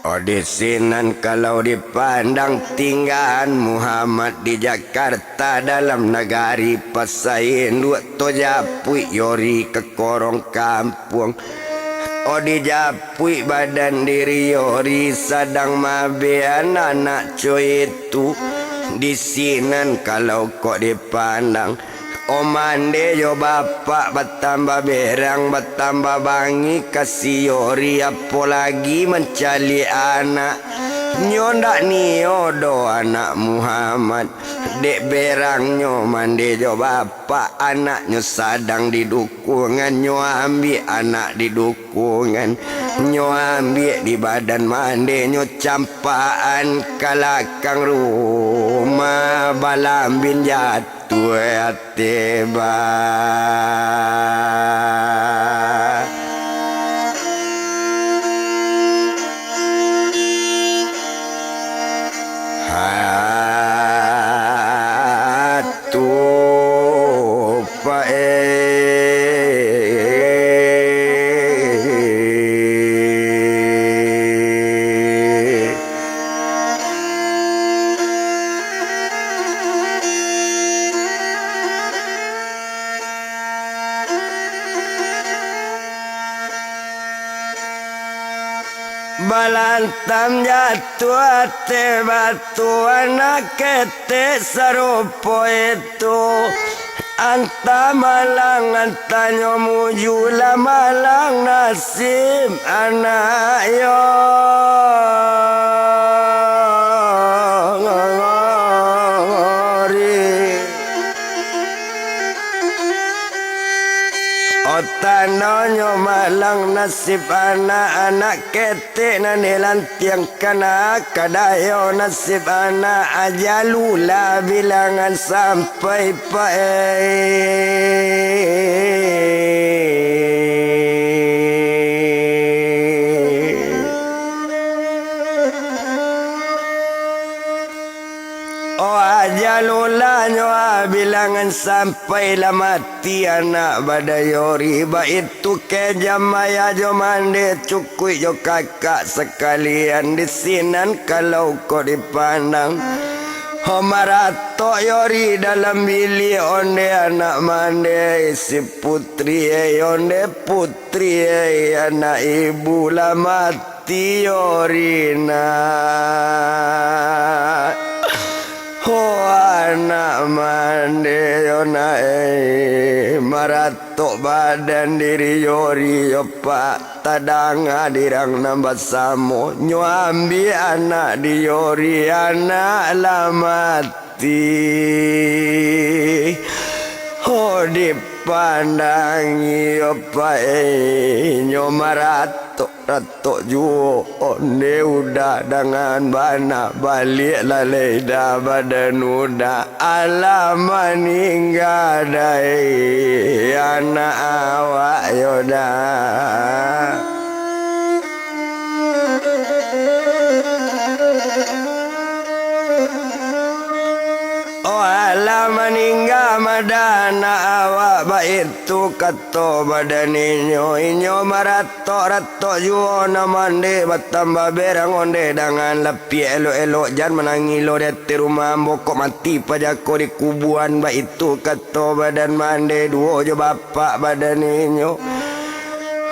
Oh, di sinan kalau dipandang, tinggaan Muhammad di Jakarta dalam nagari, pasa induak to japuik yori ka korong kampuang. Oh, dijapuik badan diri yori, sadang mabean anak co itu. Di sinan kalau kok dipandang, oh, mande jo bapak batambah berang, batambah bangih ka si yori, apo lagi mancaliak anak. Nyo ndak nio doh anak Muhammad, dek berangnyo mande jo bapak, anaknyo sadang di dukuangan, nyo ambiak anak di dukuangan, nyo ambiak di badan mande, nyo campakan ka lakang rumah, balambin jatuah ateh ba. Hatu pae. Balantam jatuah ateh batu, anak ketek sarupo itu. Anta malang, antanyo mujulah malang nasib anak yo. Oh, tandonyo malang nasib anak, anak ketek nan dilantiangkan, ah, kadayo nasib anak, ajalulah bilangan sampai pae. Oh, ajalulah nyo, ah, bilangan sampai lah mati anak badayori, baitu kejam ayah jo mande, cukuik jo kakak sakalian, di sinan kalau kok dipandang. Ho maratok Yori dalam biliak, onde anak mande si putri, eh, onde putri, eh, anak ibu lah mati Yori nak. Ho anak mande yo nak, eh, maratok badan diri Yori yo pak. Tadanga dirang nan basamo, nyo ambiak anak di Yori, anak lah mati. Ho dipandangi yo pae, nyo maratok-ratok juo, onde uda dangan bana, baliak lalai dah badan uda. Alah maningga dai anak awak yo dah. Oh, alah maningga madah anak awak, baitu kato badan inyo. Inyo maratok-ratok juo nan mande, batambah berang onde dangan lapiak elok-elok, jan manangih lo di ateh rumah ambo, kok mati paja ko di kubuan, baitu kato badan mande duo jo bapak badan inyo.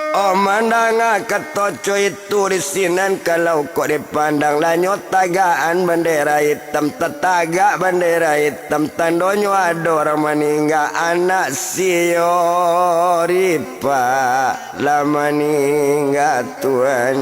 Oh, mandanga kato co itu di sinan, kalau kok dipandang lah nyo tagakan bandera itam, tatagak bandera itam, tandonyo ado urang maningga, anak si Yori pak lah maningga tuan.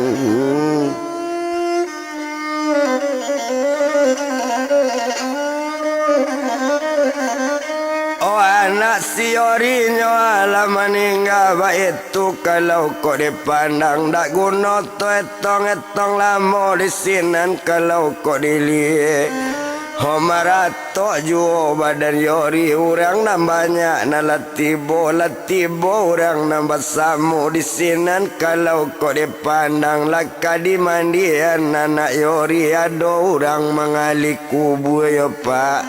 Oh, anak si Yori nyo alah maningga, baitu kalau kok dipandang, dak guno tu etong-etong lamo di sinan kalau kok diliek. Ho maratok juo badan Yori, urang nan banyak nan lah tibo, lah tibo urang nan basamo di sinan kalau kok dipandang, lah ka dimandian anak Yori, ado urang mangali kubua yo pak.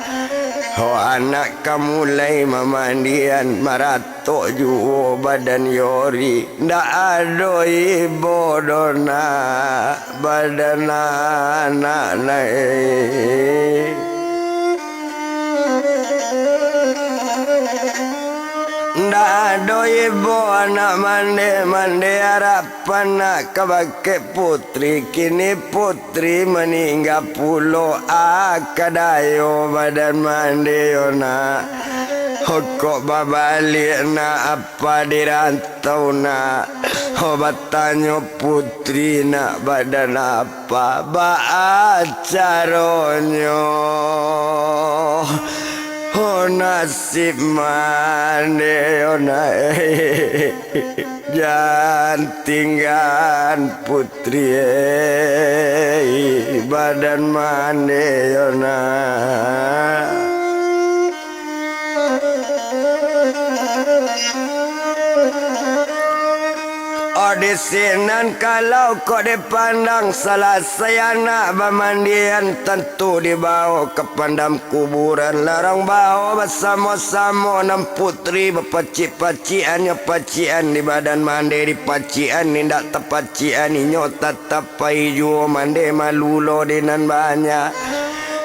Ho anak ka mulai mamandian, maratok juo badan Yori, ndak ado ibo doh nak badan anak nai. Ndak ado ibo anak mande, mande arap Panak ka bakeh putri, kini putri maningga pulo, ah, ka dayo badan mande yo nak. Hokok babaliak nak, apa di rantau nak. Ho batanyo putri nak, badan apa, baa caronyo. Ho nasib mande yo nak. Jan tinggaan putri, eh, badan mande yo nak. Oh, di sinan kalau kok dipandang, salasai anak bamandian, tantu dibawo ka pandam kuburan. Larang bawo basamo-samo nan putri bapacik-pacikan, nyo pacikan di badan mande, dipacikan indak tapacikan, inyo tatap pai juo mande malu lo di nan banyak.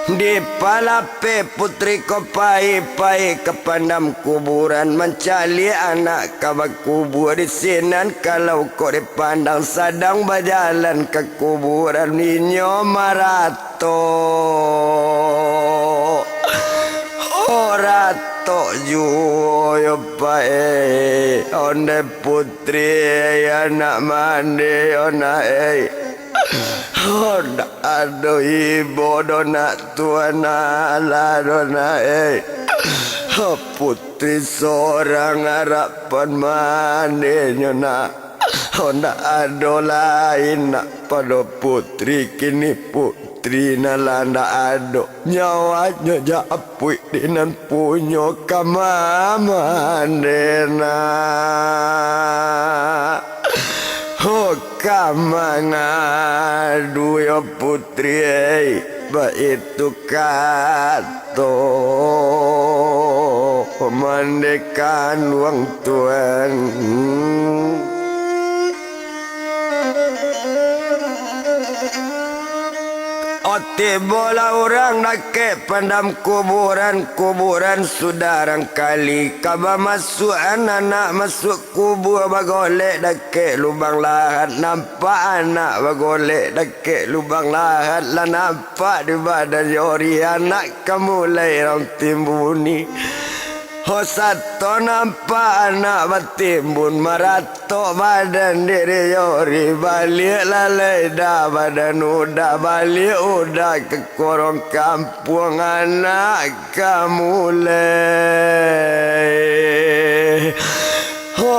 Dipalapeh putri ko pai-pai ka pandam kuburan, mancaliak anak ka bakubua. Di sinan kalau kok dipandang, sadang bajalan ka kuburan, inyo marat Ratok, oh, ratok juo yo pae, ondeh putri, anak mande yo nak, eh. Oh, ndak ado ibo doh nak, tuan alah doh nak, eh. Oh, putri sorang arapan mande nyo nak. Oh, ndak ado lain nak pado putri kini, putri nan lah ndak ado. Nyawanyo japuik di nan punyo ka ma mande nak. Oh, ka mangadu yo putri, eh, baitu kan. To mande kanduang tuan. Oh, Tibolah urang dakek pandam kuburan, kuburan sudah rangkali. Ka bamasuakan anak masuak kubua, bagolek dakek lubang lahat. Nampak anak bagolek dakek lubang lahat, lah nampak di badan Yori anak ka mulai rang timbuni. Ho sato nampak anak batimbun, maratok badan diri Yori, baliak lalai dah badan Uda, baliak Uda ka korong kampuang anak ka mulai. Ho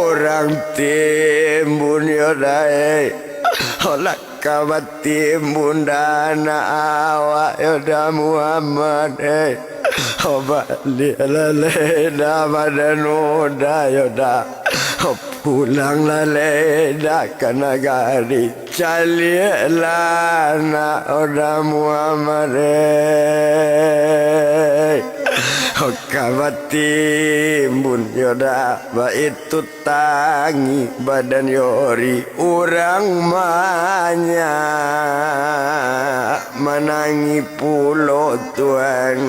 urang timbun yo dai, ho lah ka batimbun dah anak awak yo dah Muhammad, eh. Ho baliak lalai dah badan Uda yo dah. Ho pulang lalai dah ka nagari. Caliaklah anak Uda Muhammad, eh. Ho ka batimbun yo dah, baitu tangih badan Yori. Urang banyak manangih pulo, Tuan.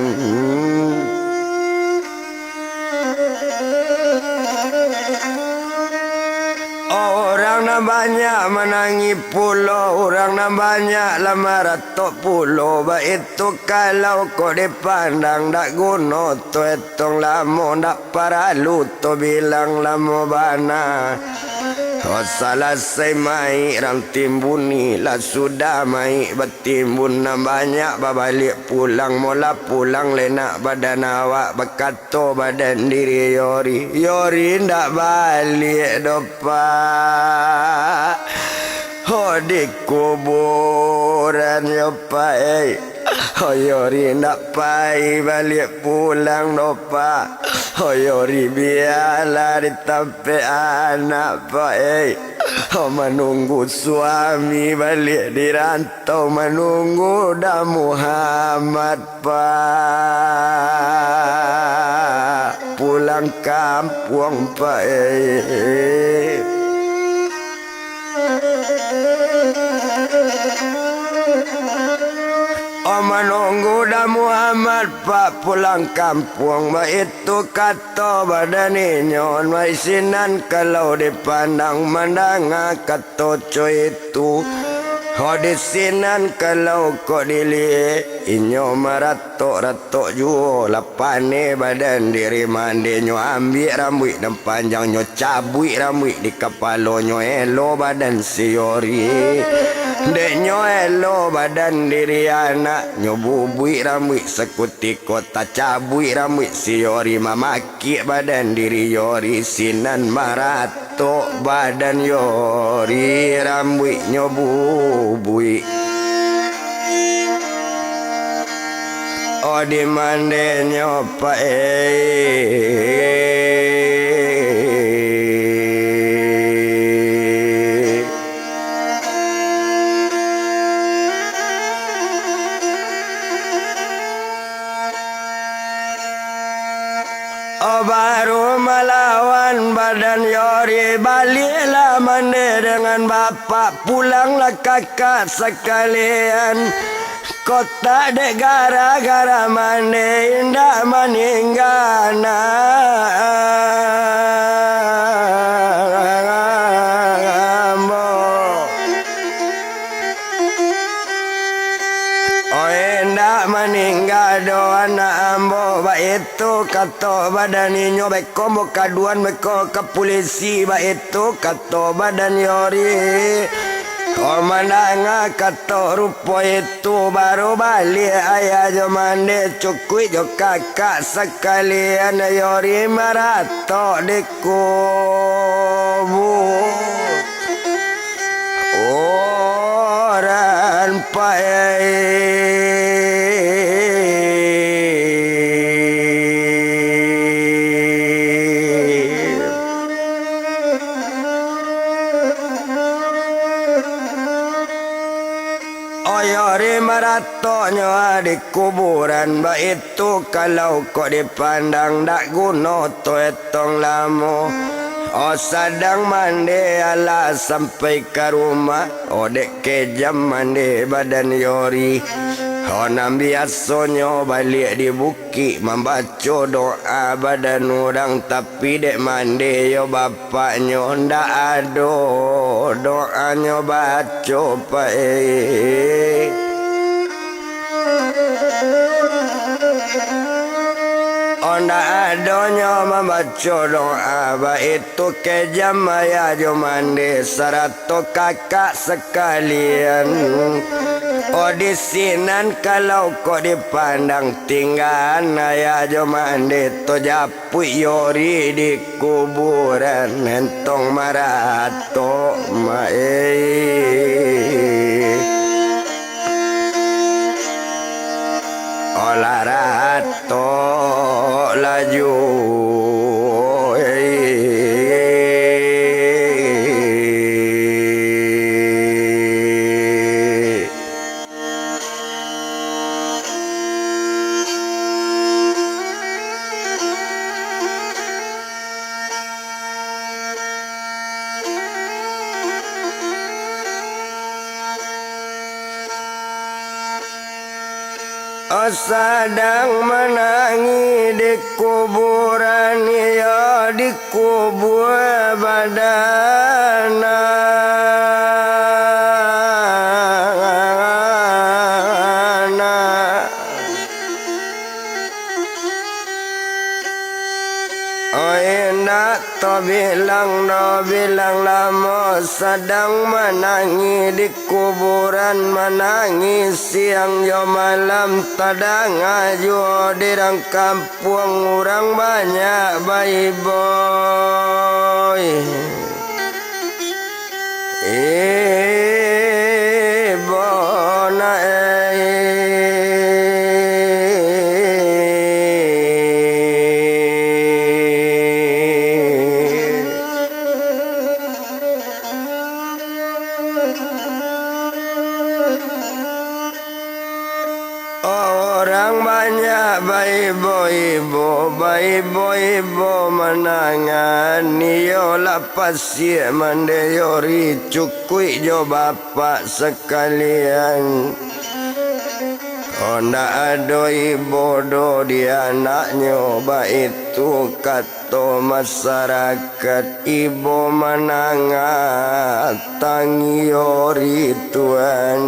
Urang nan banyak manangih pulo, urang nan banyak lah maratok pulo, baitu kalau kok dipandang dak guno to etong lamo, dak paralu to bilang lamo bana. Ho salasai maik rang timbuni, lah sudah maik batimbun nan banyak babaliak pulang, molah pulang lenak badan awak, bakato badan diri Yori, Yori ndak baliak doh, Pak. Ho di kuburan yo, Pak, eh. Ho Yori ndak pai baliak pulang doh, Pak. Ho Yori bialah di tampek anak, Pak, eh. Ho manunggu suami baliak di rantau, manunggu dah Muhammad, Pak. Pulang kampuang, Pak, eh. Oh, manunggu dah Muhammad, Pak, pulang kampuang, baitu kato badan inyo, wai sinan kalau dipandang mandanga kato co itu. Ho di sinan kalau kok diliek, inyo maratok-ratok juo, lah paneh badan diri mande, nyo ambiak rambuik nan panjang, nyo cabuik rambuik di kapalonyo, elo badan si Yori. Dek nyo elo badan diri anak, nyo bubuik rambuik sakutiko, tacabuik rambuik si Yori, mamakik badan diri Yori, sinan maratok badan Yori, rambuiknyo bubuik. Oh, di mandenyo, Pak, eh. Oh, baru malawan badan Yori, baliaklah mande dengan bapak, pulanglah kakak sakalian. Kotak dek gara-gara mande indak maningga anak ambo. Oi, indak maningga doh anak ambo, baitu kato badan inyo, beko ambo kaduan beko ka pulisi, baitu kato badan Yori. Oh, mandanga kato rupo itu, baru baliak ayah jo mande, cukuik jo kakak sakalian, Yori maratok di kubua. Orang paik. Oyo ri maratoknyo di kuburan, baitu kalau kok dipandang, dak guno to etong lamo. Oh, sadang mande alah sampai ka rumah, oh, dek kejam mande badan Yori. Oh, nan biasonyo baliak di bukik mambaco doa badan urang, tapi dek mande yo bapaknyo ndak ado doanyo baco, Pak, eh. Ondak adonyo mambaco doa, baitu kejam ayah jo mande sarato kakak sakalian. Oh, di sinan kalau kok dipandang tinggaan ayah jo mande tu japuik Yori di kuburan, entong maratok, Mak, eh. Olah ratok laju. Sadang manangih di kuburan, iyo dikubua badan anak. Oi, indak tabilang doh bilang lamo, sadang manangih di kuburan, manangih siang jo malam, tadanga juo di rang kampuang urang banyak baiboi. Ibo nak, eh. Urang banyak baibo-ibo, baibo-ibo manangan, iyolah pasiak mande Yori cukuik jo bapak sakalian. Ondak ado ibo doh di anaknyo, baitu kato masarakat, ibo manangah tangih Yori tuan.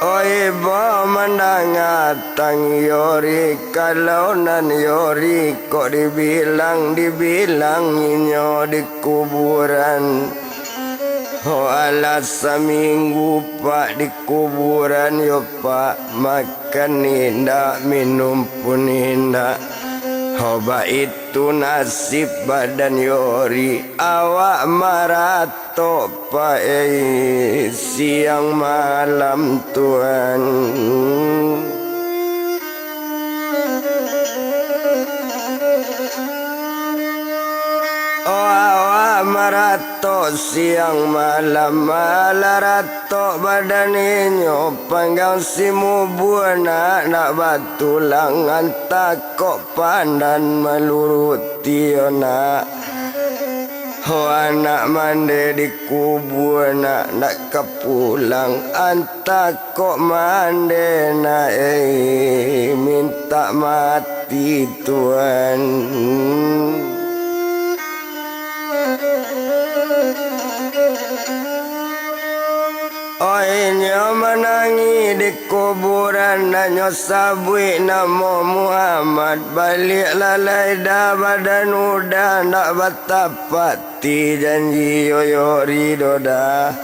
Oi, ibo mandanga tangih Yori, kalau nan Yori kok dibilang, dibilang inyo di kuburan. Ho, alah saminggu, Pak, di kuburan yo, Pak, makan indak, minum pun indak. Ho, baitu nasib badan Yori, awak maratok, Pak, eh, siang malam tuan. Oh, awak maratok siang malam, alah ratok badan inyo, panggang si mubua nak, nak batulang, antah kok pandan maluruti yo nak. Ho, anak mande dikubua nak, nak ka pulang, antah kok mande nak, eh, mintak mati tuan. Oi, inyo manangih di kuburan, nan nyo sabuik namo Muhammad, baliak lalai dah badan udah, ndak batapak ti janji yo Yori doh dah.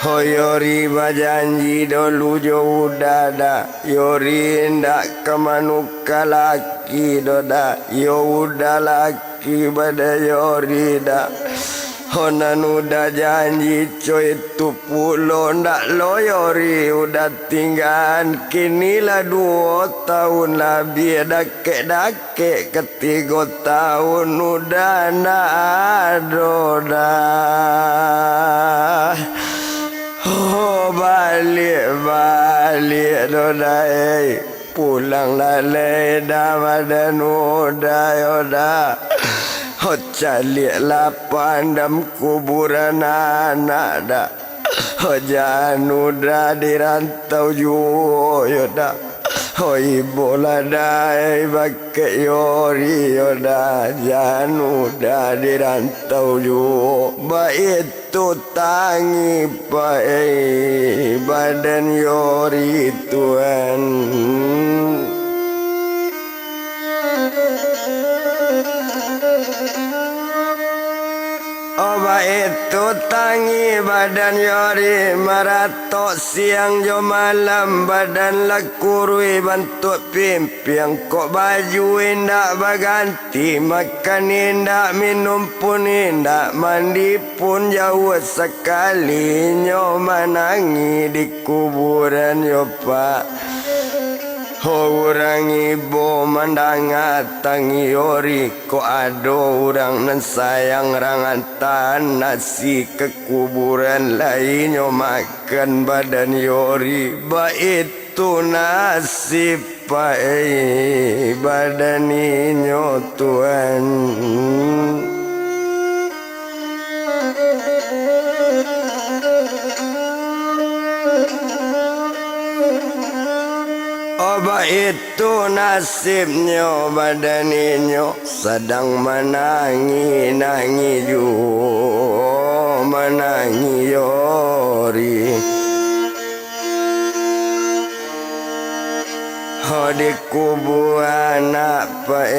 Ho, Yori bajanji dolu jo udah dah. Yori ndak ka manuka laki doh dah. Yo udah laki badan Yori dah. Ho, nan udah janji co itu pulo ndak lo Yori udah tinggaan. Kini lah duo taun labiah dakek-dakek katigo taun udah ndak ado dah. Oh, baliak-baliak doh dah, eh. Pulang lalai dah badan Uda yo dah. Ho caliak lah pandam kuburan anak dah. Ho jan Uda di rantau juo yo dah. Ho ibo lah dai bakek Yori yo dah. Jan Uda di rantau juo. Baitu tangih pai badan Yori tuan. Oh, baitu tangih badan Yori, maratok siang jo malam, badan lah kuruih bantuak pimpiang, kok baju indak baganti, makan indak, minum pun indak, mandi pun jauah sakali, nyo manangih di kuburan yo, Pak. Ho urang ibo mandanga tangih Yori, kok ado urang nan sayang rang antaan nasi ka kuburan, lai nyo makan badan Yori, baitu nasib pai badan inyo tuan. Oh, baitu nasibnyo badan inyo, sadang manangih-nangih juo, manangih Yori. Ho dikubua anak pai.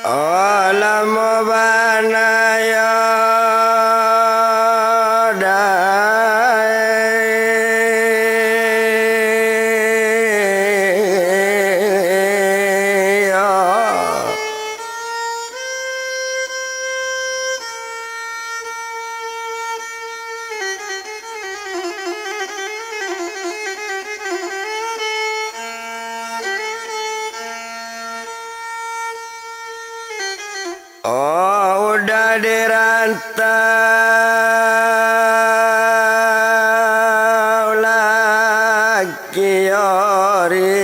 Oh, lamo bana yo dai. Oh, Uda di rantau laki Yori.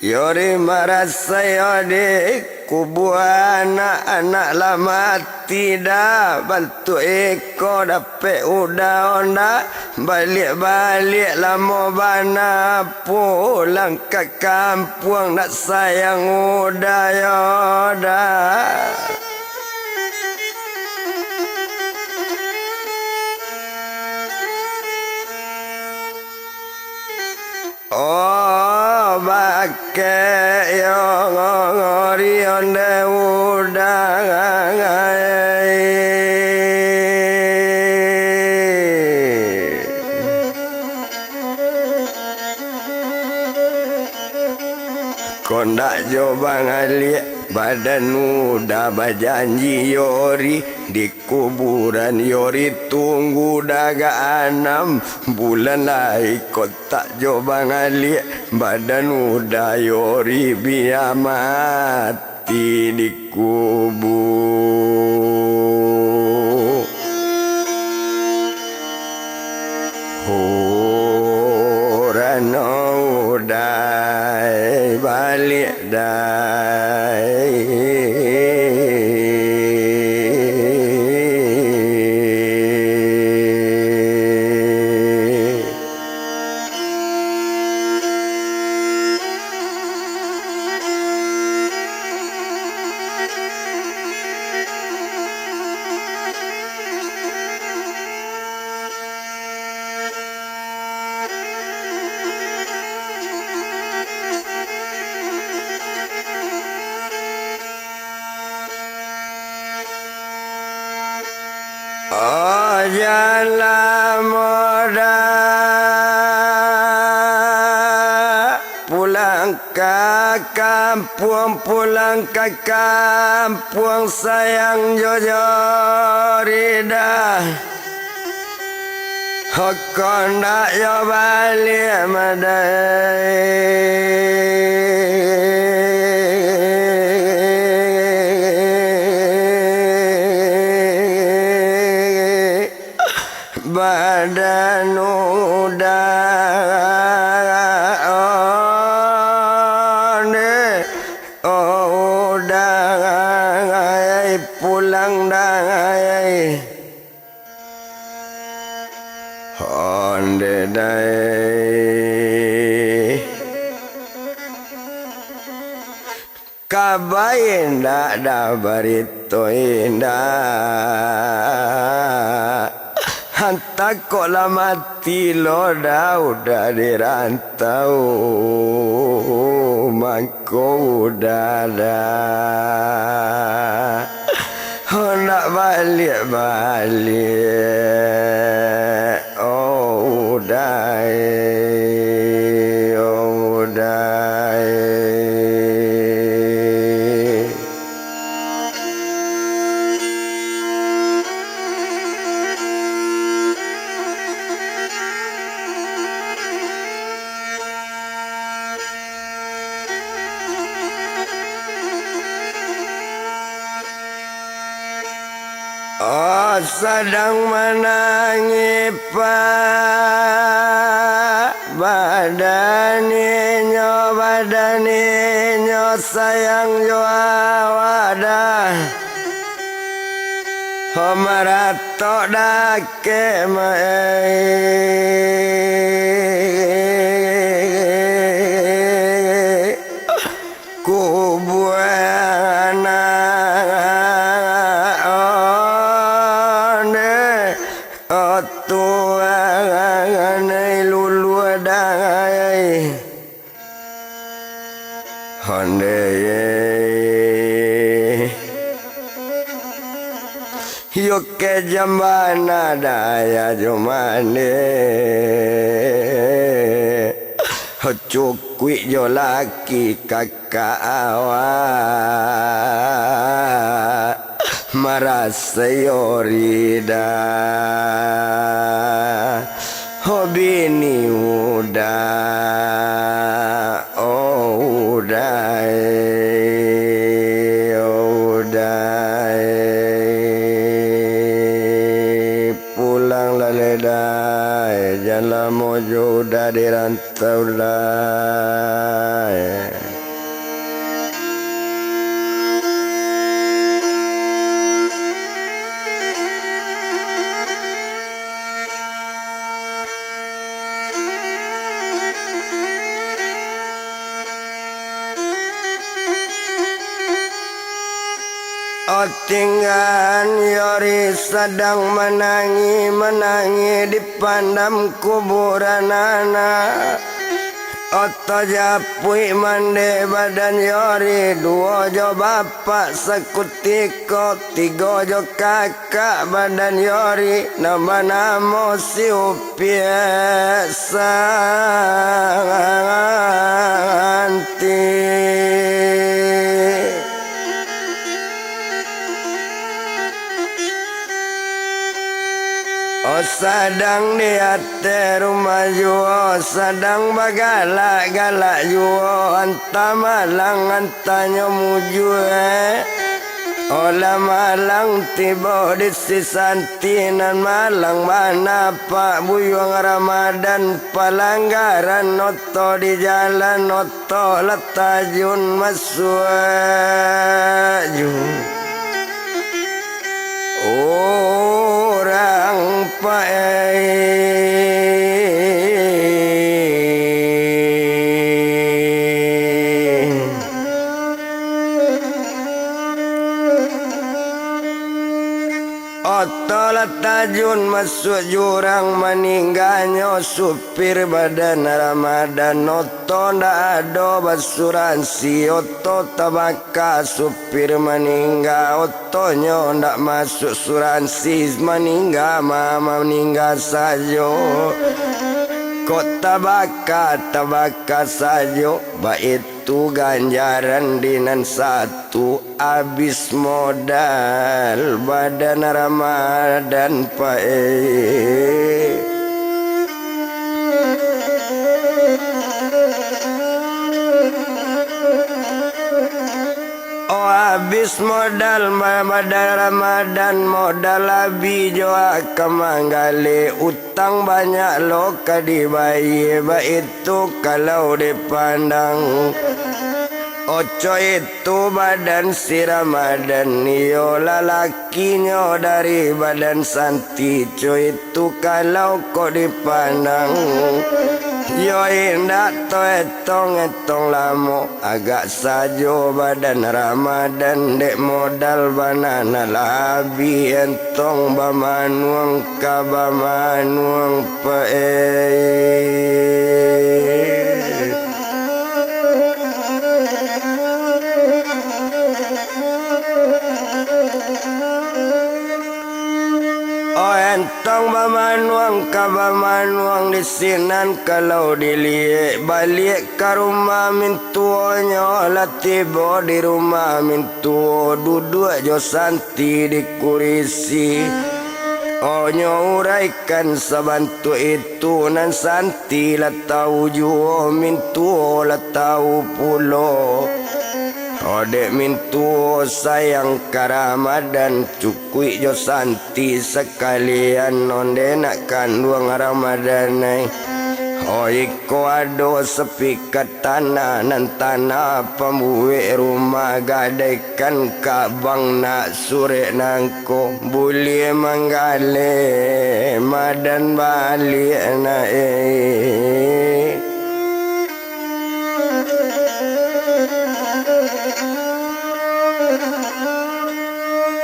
Yori marasai yo dikubua anak, anak lah mati dah, bantuak iko dapek Uda Honda, baliak-baliak lamo bana pulang ka kampuang, nak sayang Uda yo dah. Oh, bakeh yo ngori onde Uda. Kondak jo Bang Aliak, badan Uda bajanji Yori di kuburan Yori tunggu dah agak anam bulan lai, kontak jo Bang Aliak, badan Uda Yori bia mati di kubua. Hurano Uda baliak dai. Oh, jan lamo Uda. Kampuang pulang ka kampuang, sayang jo Jori dah. Hoko ndak yo baliak madai. Badan udah onde, oh, udah pulang dai. Onde dai. Kabai indak dah barito indak. Hantak kok lah mati lo dah, udah di rantau mangko udah dah. Handak baliak-baliak, oh, udah, oh, udah. Oh, sadang manangih, Pak. Badan inyo, badan inyo, sayang jo awak dah. Ho maratok dakek ma-, kubuan anak onde, oh, tuan ai luluah dai. Onde ye. Yo kejam bana daya jo mande. Cukuik jo laki kakak awak. Marasai Jori dah. Ho bini udah, oh, udah, eh, oh, udah, eh. Pulang lah lai dah, eh. Jan lamo jo udah di rantau dah, eh. Oh, tinggaan Jori sadang manangih, manangih di pandam kuburan anak. Oto japuik mandeh badan Jori, duo jo bapak sakutiko, tigo jo kakak badan Jori, nan banamo si Upiak Santi. Oh, sadang di ateh rumah juo, sadang bagalak-galak juo, antah malang, antahnyo mujua. Oh, lah malang tibo di si Santi, nan malang bana Pak Buyuang Ramadan, palanggaran oto di jalan, oto lah tajun masuak ju urang paik. Oto lah tajun masuak jurang, maningganyo supir badan Ramadan. Oto ndak ado basuransi, oto tabaka, supir maningga, otonyo ndak masuak suransi, maningga mah maningga sajo. Kok tabaka, tabaka sajo, baitu Tu ganjaran di nan satu, abih modal badan Ramadan, Pak, eh. Oh, abih modal ma-, badan Ramadan, modal abih jo ka manggaleh, utang banyak lo ka dibayie, baitu kalau dipandang. Oco itu badan si Ramadan, iyo lalakinyo dari badan Santi, co itu kalau kok dipandang. Yo indak to etong-etong lamo, agak sajo badan Ramadan, dek modal bana nan labiah entong bamanuang ka bamanuang, Pak, eh. Oh, entong bamanuang ka bamanuang di sinan kalau diliek, baliak ka rumah mintuonyo, lah tibo di rumah mintuo, duduak jo Santi di kurisi. Oh, nyo uraikan sabantuak itu, nan Santi lah tau juo, mintuo lah tau pulo. Oh, dek mintuo sayang ka Ramadan, cukuik jo Santi sakalian, ondeh nak kanduang Ramadan ai. Oh, iko ado sapikat tanah, nan tanah pambuek rumah, gadaikan ka bank nak surek nangko, buliah manggaleh madan baliak nak, eh.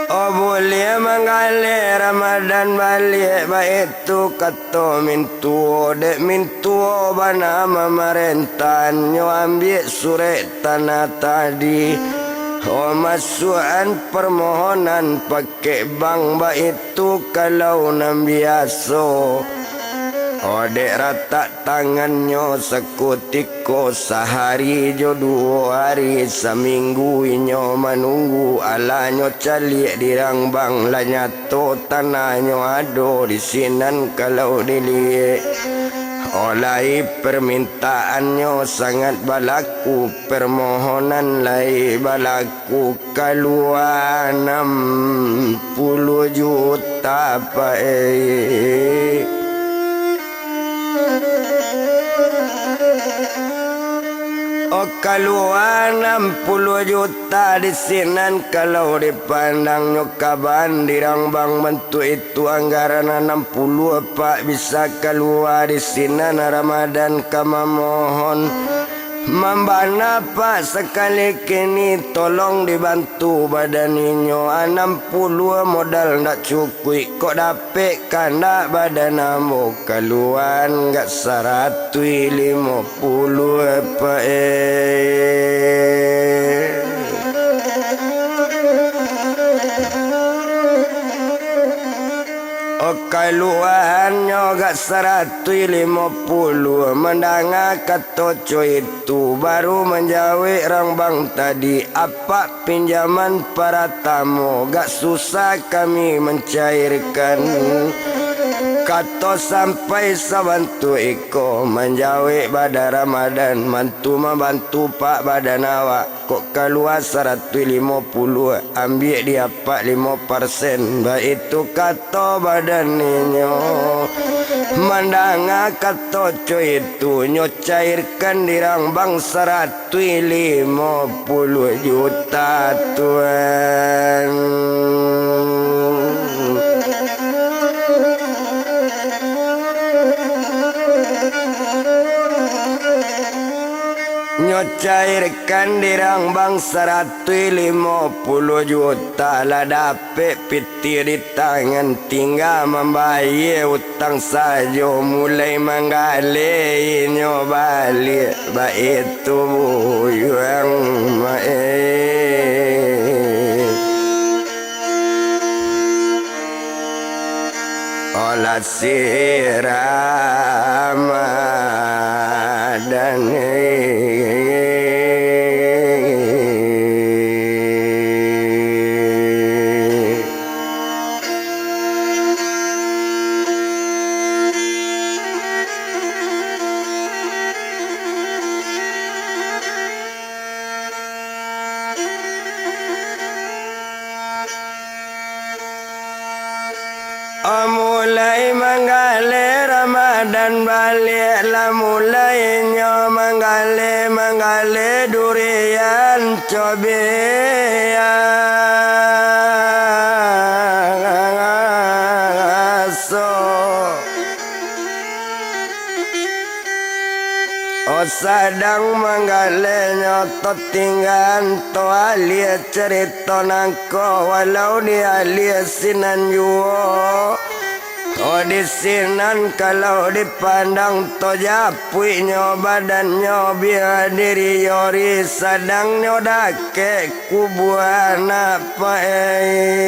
Oh, buliah manggaleh Ramadan baliak, baitu kato mintuo, dek mintuo bana mamarentah, nyo ambiak surek tanah tadi. Oh, masuakan parmohonan pakek bank, baitu kalau nan biaso. Oh, dek ratak tangannyo sakutiko, sahari jo duo hari, saminggu inyo manunggu, alah nyo caliak di rang bank, lah nyato tanahnyo ado di sinan kalau diliek. Oh, lai permintaannyo sangat balaku, permohonan lai balaku, kalua anam puluah juta, Pak, eh. Oh, kalua anam puluah juta di sinan kalau dipandang, nyo kaban di rang bank bantuak itu, anggaran anam puluah, Pak, bisa kalua di sinan Ramadan ka mamohon. Mambana, Pak, sakali kini tolong dibantu badan inyo, anam puluah modal ndak cukuik, kok dapek kandak badan ambo, kaluaan gak saratuih limo puluah, Pak, eh. Oh, kaluaannyo gak saratuih limo puluah, mandanga kato co itu, baru manjawek rang bank tadi, apak pinjaman paratamo, gak susah kami mancairkan. Kato sampai sabantuak iko, manjawek badan Ramadan, bantu mambantu pak badan awak. Kok kalua saratuih limo puluah, ambiak di apak limo parsen, baitu kato badan inyo. Mandanga kato co itu, nyo cairkan di rang bank saratuih limo puluah juta, Tuan. Nyo cairkan di rang bank saratuih limo puluah juta, lah dapek pitih di tangan, tingga mambayia utang sajo, mulai manggaleh inyo baliak, baitu buyuang, Mak, eh. Olah si Ramadan, eh. Mulai manggaleh Ramadan baliak, lah mulainyo manggaleh, manggaleh durian cobiaso. Oh, sadang manggalehnyo to tinggaan to alia carito nangko, walau di alia sinan juo. Oh, di sinan kalau dipandang to japuiknyo badannyo, bia diri Yori sadangnyo dakek kubua anak paik.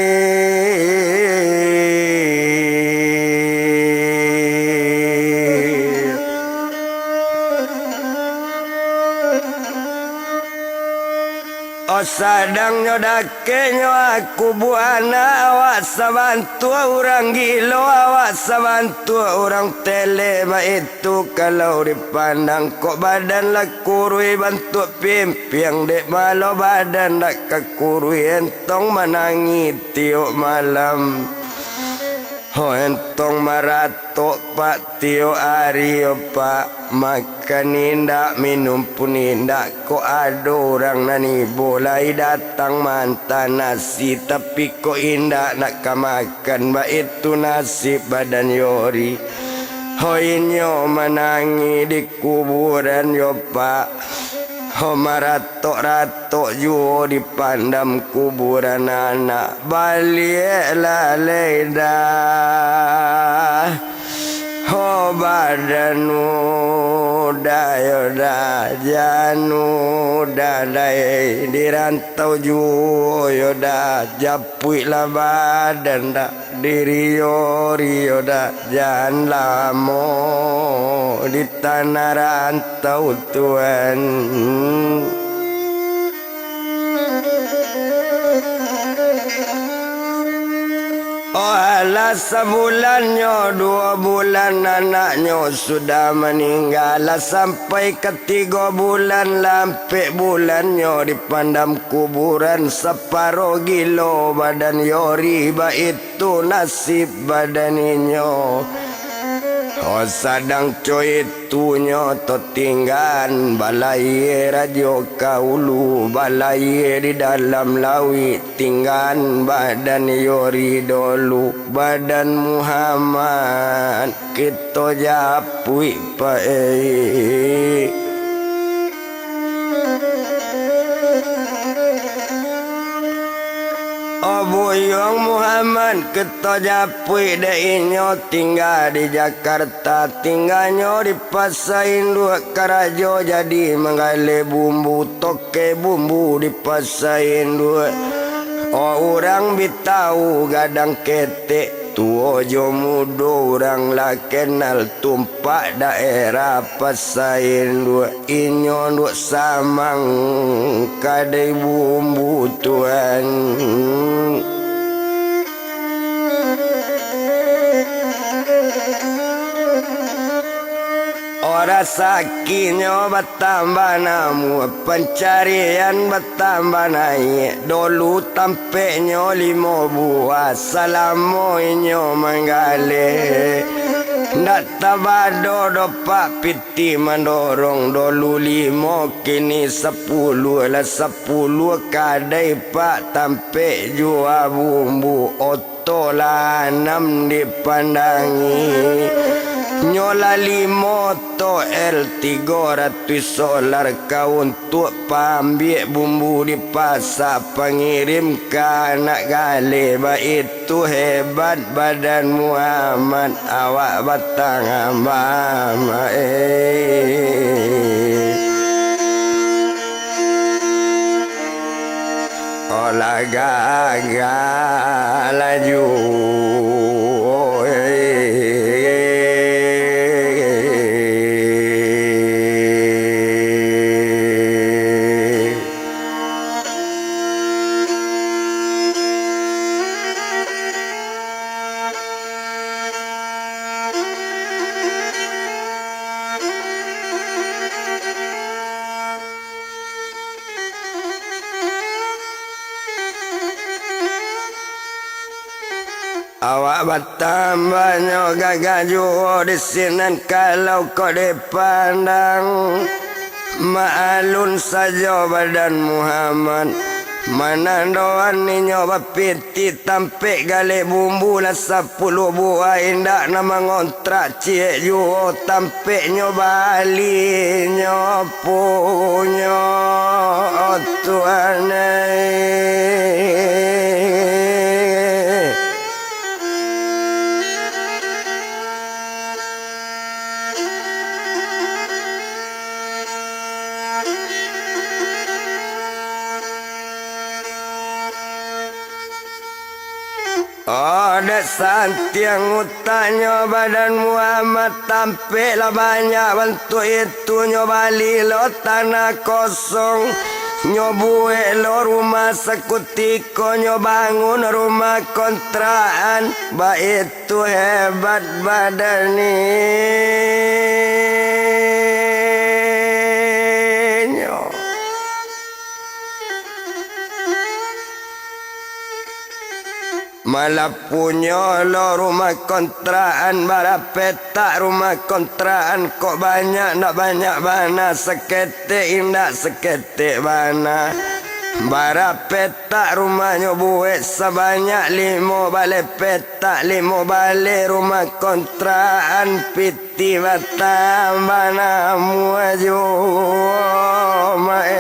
Oh, sadangnyo dakeknyo kubua anak, awak sabantuak urang gilo, awak sabantuak urang telek baitu. Tu kalau dipandang kok badan lah kuruih bantuak pimpiang, dek malo badan dak ka kuruih, entong manangih tiok malam. Ho, entong maratok, Pak, tiok ari, yo, Pak. Makan indak, minum pun indak, kok ado urang nan ibo lai datang maanta nasi, tapi kok indak nak ka makan, baitu nasib badan Yori. Ho, inyo manangih di kuburan, yo, Pak. Ho, maratok-ratok juo dipandam kuburan anak. Baliak lalai dah. Ho, badan udah, yo dah, jan udah, dai di rantau juo, yo dah, japuiklah badan dah. Diri Yori, yo dah, jan lamo di tanah rantau, Tuan. Oh, alah sabulannyo, duo bulan anaknyo sudah maningga, lah sampai ka tigo bulan, lah ampek bulannyo dipandam kuburan, saparo gilo badan Yori, baitu nasib badan inyo. Oh, sadang coitunyo to tinggaan, balayie rajo ka ulu, balayie di dalam lauik, tinggaan badan Yori dolu, badan Muhammad kito japuik paik. Oh, buyuang Muhammad kito japuik, dek inyo tingga di Jakarta, tingganyo di Pasa Induak, karajo jadi manggaleh bumbu, tokeh bumbu di Pasa Induak. Oh, urang bi tau gadang ketek, tuo jo mudo urang lah kenal, tumpak daerah Pasa Induak. Inyo nduak samang kadai bumbu, Tuan. Oh, rasakinyo batambah namuah, pancarian batambah naiak. Dolu tampeknyo limo buah, salamo inyo manggaleh, ndak tabado doh, Pak, pitih mandorong. Dolu limo, kini sapuluah, lah sapuluah kadai, Pak, tampek jua bumbu. Oto lah anam dipandangi, nyo lah limo oto el, tigo ratuih solar ka untuak paambiak bumbu di pasa, pangirim ka anak galeh. Baitu hebat badan Muhammad, awak batang ambam, eh. Olah gagah laju, eh. Awak batambahnyo gagah juo di sinan kalau kok dipandang. Maalun sajo badan Muhammad, manandoan inyo bapiti tampek galeh bumbu lah sapuluah buah, indak nan mangontrak ciek juo tampeknyo bali nyo punyo, oh Tuhan ai. Oh, dek santiang utaknyo badan Muhammad, tampek lah banyak bantuak itu, nyo bali lo tanah kosong, nyo buek lo rumah sakutiko, nyo bangun rumah kontrakan, baitu hebat badan inyo. Malah punyo lo rumah kontrakan, bara petak rumah kontrakan, kok banyak ndak banyak bana, saketek indak saketek bana. Bara petak rumahnyo buek sabanyak limo baleh petak, limo baleh rumah kontrakan, piti batambah namuah juo, mak e.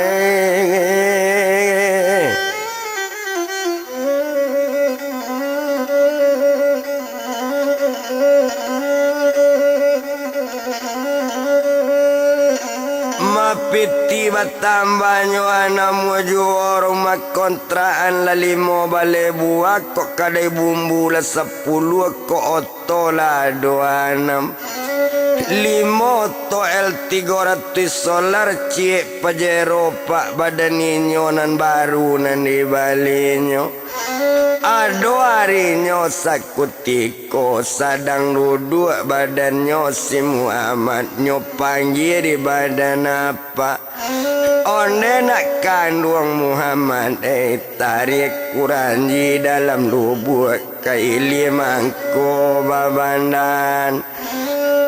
Mapiti batambahnyo anam juo rumah kontrakan, lah limo baleh buah, kok kadai bumbu lah sapuluah, kok oto lah ado anam. Limo oto L tigo ratuih solar, ciek Pajero pak badan inyo nan baru nan dibalinyo. Ado arinyo sakutiko sadang duduak badannyo si Muhammad, nyo panggia di badan apak. Onde nak kanduang Muhammad, eh, tariak kuranji dalam lubuak ka ilia mangko babandaan.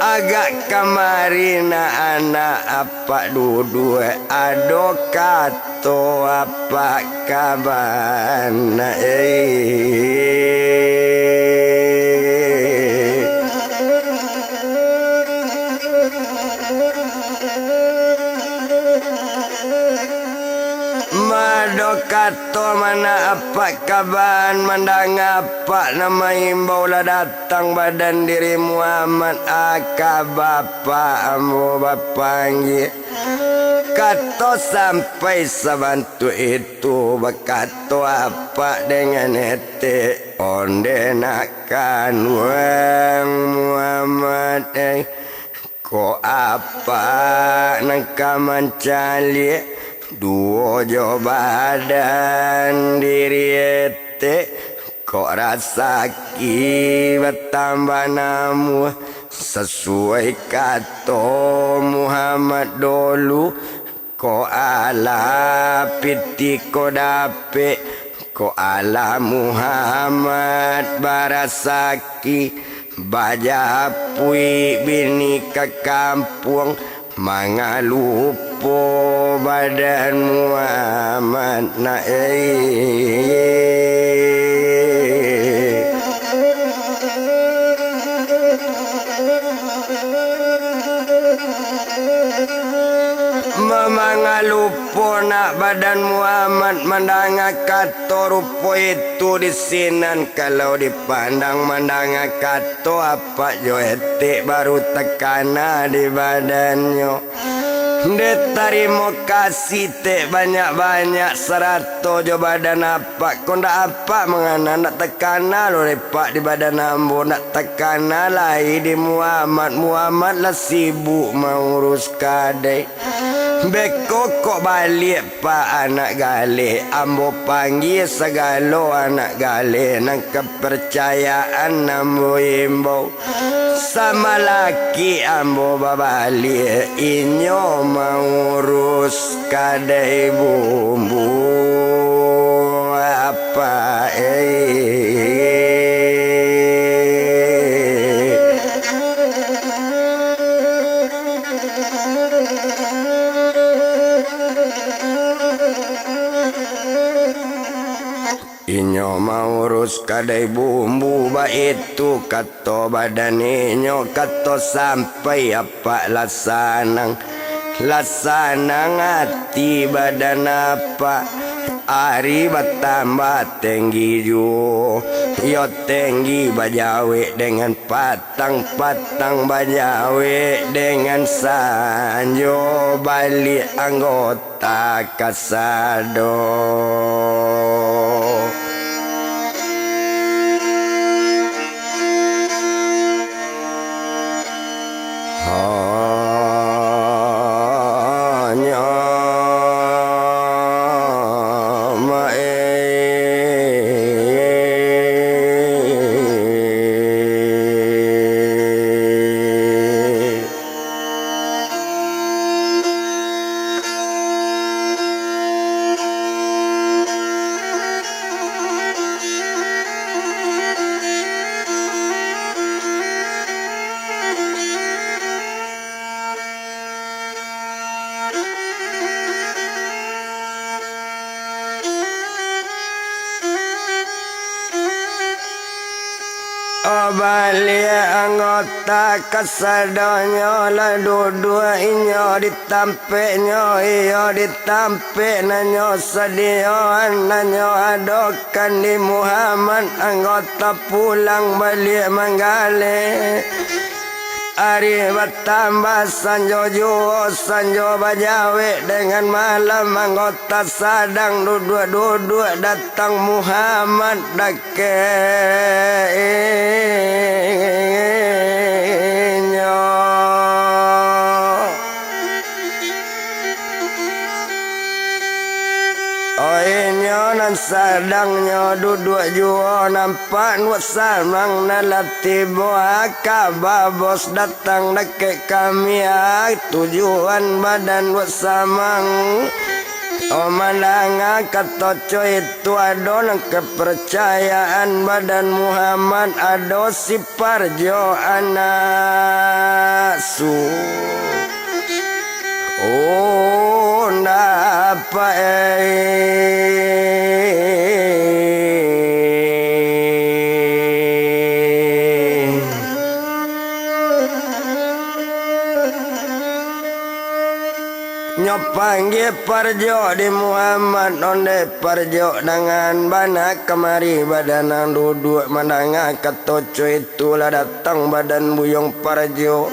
Agak kamari nak anak apak duduak, ado kato apak ka bana, eh. Mado kato mana apak kaban, mandanga apak nan maimbau lah datang badan diri Muhammad, aka bapak ambo bapanggia. Kato sampai sabantuak itu, bakato apak dengan etek, onde nak kanduang Muhammad, eh. Kok apak nan ka mancaliak, duo jo badan diri etek, kok rasaki batambah namuah, sasuai kato Muhammad dolu, Kok alah pitih ko dapek, kok alah Muhammad barasaki, bajapuik bini ka kampuang, mangalupo badan Muhammad nak, eh. Mamangalupo nak badan Muhammad mandanga kato rupo itu di sinan, kalau dipandang mandanga kato apak jo etek baru takana di badannyo. Dek tarimo kasih tek banyak-banyak sarato jo badan apak, kok ndak apak mangana ndak takana lo dek pak di badan ambo, ndak takana lai di Muhammad, Muhammad lah sibuk maurus kadai. Beko kok baliak pak anak galeh, ambo panggia sagalo anak galeh nan kaparcayaan ambo imbau. Samalaki ambo babaliak, inyo maurus kadai bumbu apak, eh. Dai bumbu baitu kato badan inyo, kato sampai apak lah sanang. Lah sanang ati badan apak, ari batambah tenggi juo. Iyo tenggi bajawek dengan patang, patang bajawek dengan sanjo, baliak anggota kasado. Hanya main. Oh, baliak anggota kasadonyo lah duduak inyo di tampeknyo, iyo di tampek nan nyo sadioan, nan nyo adokan di Muhammad, anggota pulang baliak manggaleh. Ari batambah sanjo juo, sanjo bajawek dengan malam, anggota sadang duduak-duduak, datang Muhammad dakek inyo. Oh, inyo nan sadangnyo duduak juo, nampak Nduak Samang nan lah tibo, ah, ka babos datang dakek kami, ah, tujuan badan Nduak Samang. Oh, mandanga kato co itu, ado nan kaparcayaan badan Muhammad, ado si Parjo anak su-, oh, ndak apo, eh. Nyo panggia Parjo di Muhammad, ondeh Parjo dangan bana kamari badan nan duduak, mandanga kato co itu lah datang badan Buyuang Parjo.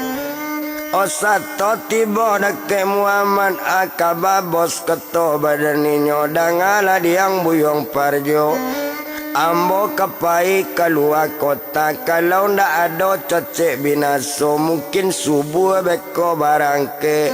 Oh, sato tibo dakek Muhammad, ah, ka babos kato badan inyo, dangalah diang Buyuang Parjo. Ambo ka pai kalua kota, kalau ndak ado cacek binaso, mungkin subuah beko barangkek.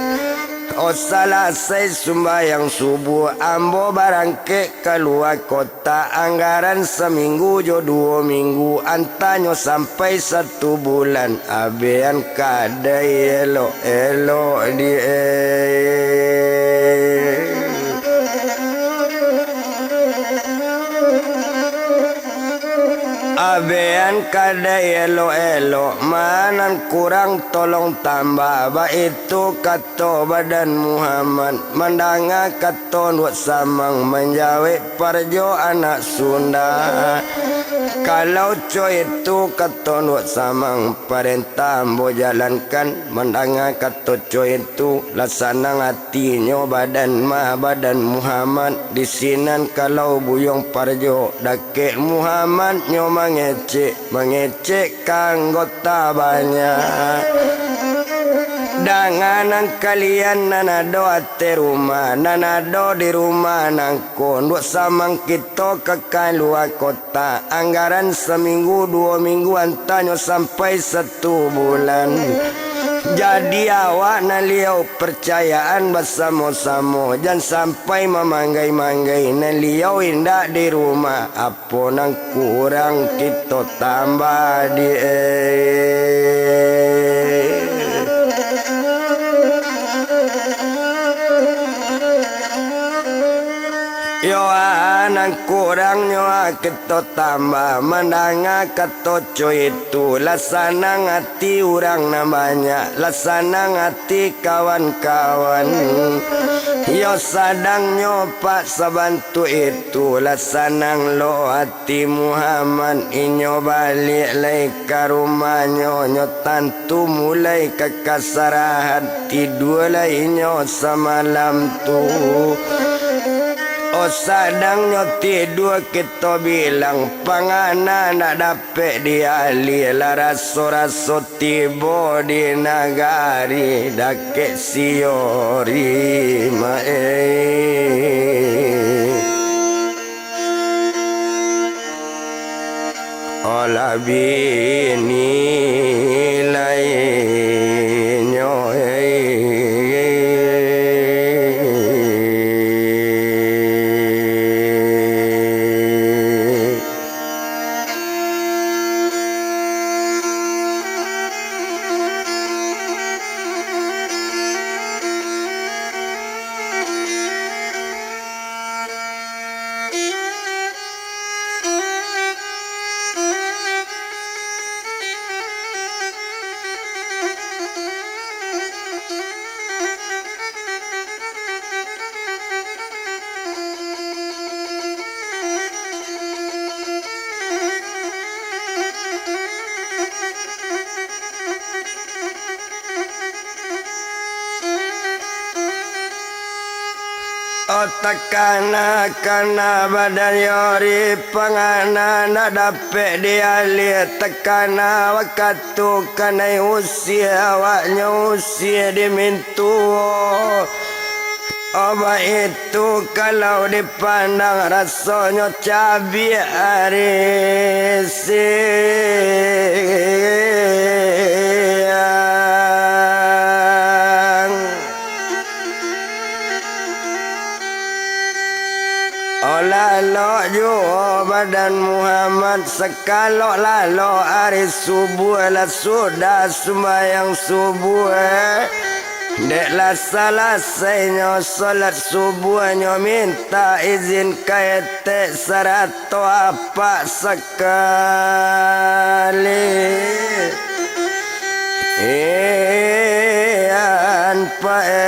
Oh, salasai sumbayang subuah, ambo barangkek kalua kota, anggaran saminggu jo duo minggu, antanyo sampai satu bulan. Abean kadai elok-elok di, eh. Abean kadai elok-elok, ma nan kurang tolong tambah, baitu kato badan Muhammad. Mandanga kato Nduak Samang, manjawek Parjo anak Sunda. Kalau co itu kato Nduak Samang, parentah ambo jalankan. Mandanga kato co itu, lah sanang atinyo badan ma-, badan Muhammad. Di sinan kalau Buyuang Parjo dakek Muhammad nyo mangecek, mangecek ka anggota banyak. Danganan kalian nan ado ateh rumah, nan ado di rumah nangko, Nduak Samang kito ka kalua kota. Anggaran saminggu, duo minggu, antanyo sampai satu bulan. Jadi awak nan liau parcayaan basamo-samo, jan sampai mamanggai-manggai nan liau indak di rumah. Apo nan kurang kito tambah di, eh. Yo, ah, nan ku Urangnyo akito tambah mandanga kato co itu, lah sanang ati urang nan banyak, lah sanang ati kawan-kawan. Iyo sadangnyo Pak sabantuak itu, lah sanang lo ati Muhammad, inyo baliak lai ka rumahnyo, nyo tan tu mulai ka kasarahan, tidua lai inyo samalam tu. Oh, sadangnyo tidua kito bilang, pangana ndak dapek dialiah, lah raso-raso tibo di nagari dakek Siori, Mak, eh. Alah bini lainyo, eh. Oh, takana-kana badan Yori, pangana ndak dapek dialiah, takana wakatu kanai usia, awaknyo usia dimintuo. Oh, baitu kalau dipandang rasonyo cabiak ari siang. Oh, lalok juo badan Muhammad, sakalok lalok ari subuah, lah sudah sumbayang subuah. Dek lah salasainyo salat subuah, nyo mintak izin ka etek sarato apak sakali. Ian pae.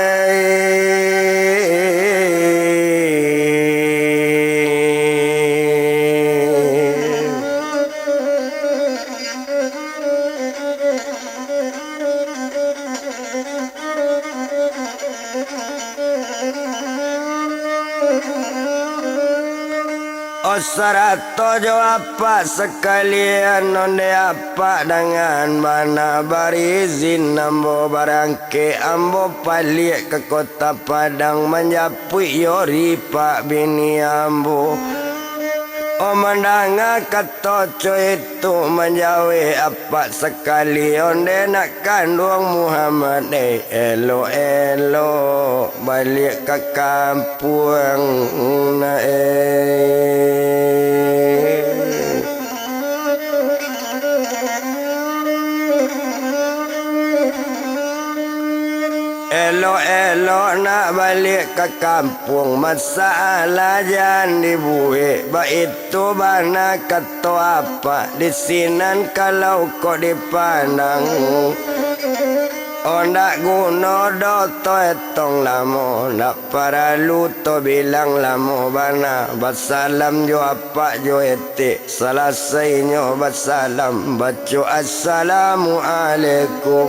Oh, sarato jo apak sakalian, onde apak dangan bana bari izin ambo barangkek, ambo paliak ka Kota Padang manjapuik Yori, pak bini ambo. Oh, mandanga kato co itu, manjawek apak sakali, onde nak kanduang Muhammad, eh, elok-elok baliak ka kampuang, nak, eh. Elok-elok nak baliak ka kampuang, masalah jan dibuek, baitu bana kato apak, di sinan kalau kok dipandang. Oh, ndak guno doh to etong lamo, ndak paralu to bilang lamo bana, basalam jo apak jo etek. Salasainyo basalam, baco, "Assalamualaikum."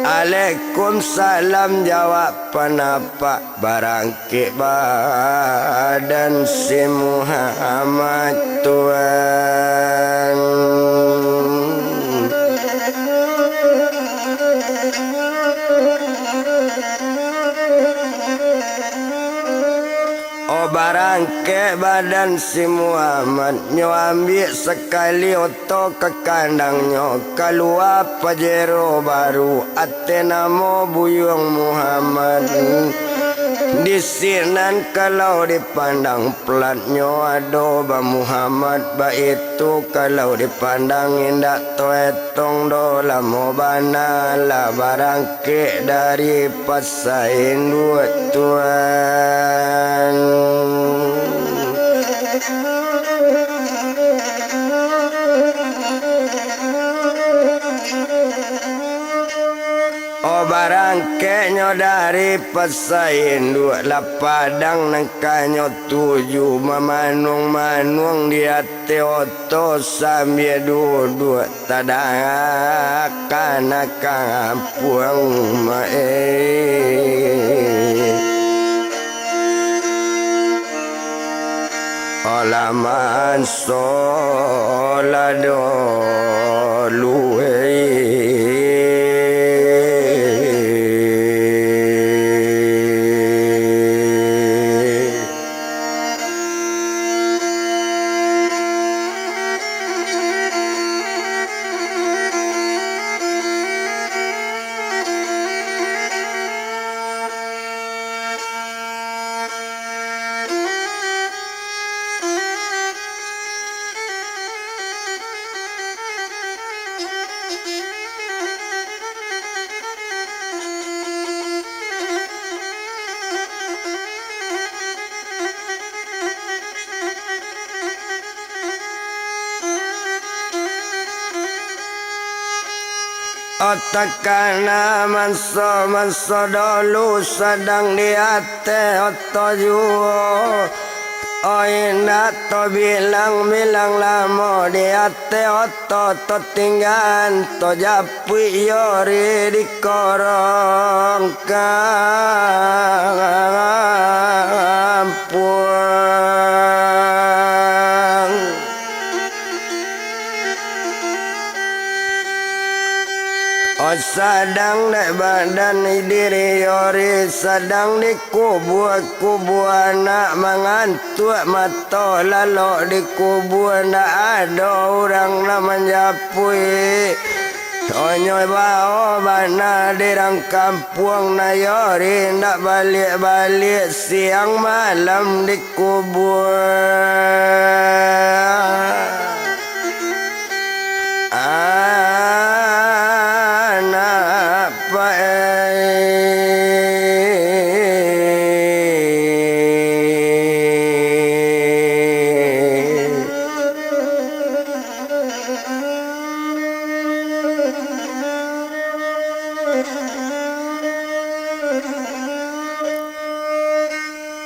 "Alaikumsalam," jawab panapak, barangkek badan si Muhammad tuan. Oh, barangkek badan si Muhammad, nyo ambiak sakali oto ka kandangnyo, kalua Pajero baru, ateh namo Buyuang Muhammad. Di sinan kalau dipandang, platnyo ado ba Muhammad, baitu kalau dipandang, indak toet tong doh, lamo bana lah barangkek dari Pasa Induak tuan. Rangkeknyo dari Pasa Induak, lah padang nangkanyo tuju, mamanuang-manuang di ateh oto sambia duduak tadanga ka kampuang maeh. Alaman solado luhei. Otakana manso-manso dolu sadang di ateh oto juo. Oi, indak to bilang-bilang lamo di ateh oto to tinggaan to japuik yori di korong kampuang. Oh, sadang dek badan diri yori, sadang dikubua-kubua nak mangantuak mato lalok dikubua, ndak ado urang nak manjapuik. Onyo bao bana di rang kampuang na yori, ndak baliak-baliak siang malam di kubua. Anak paeh.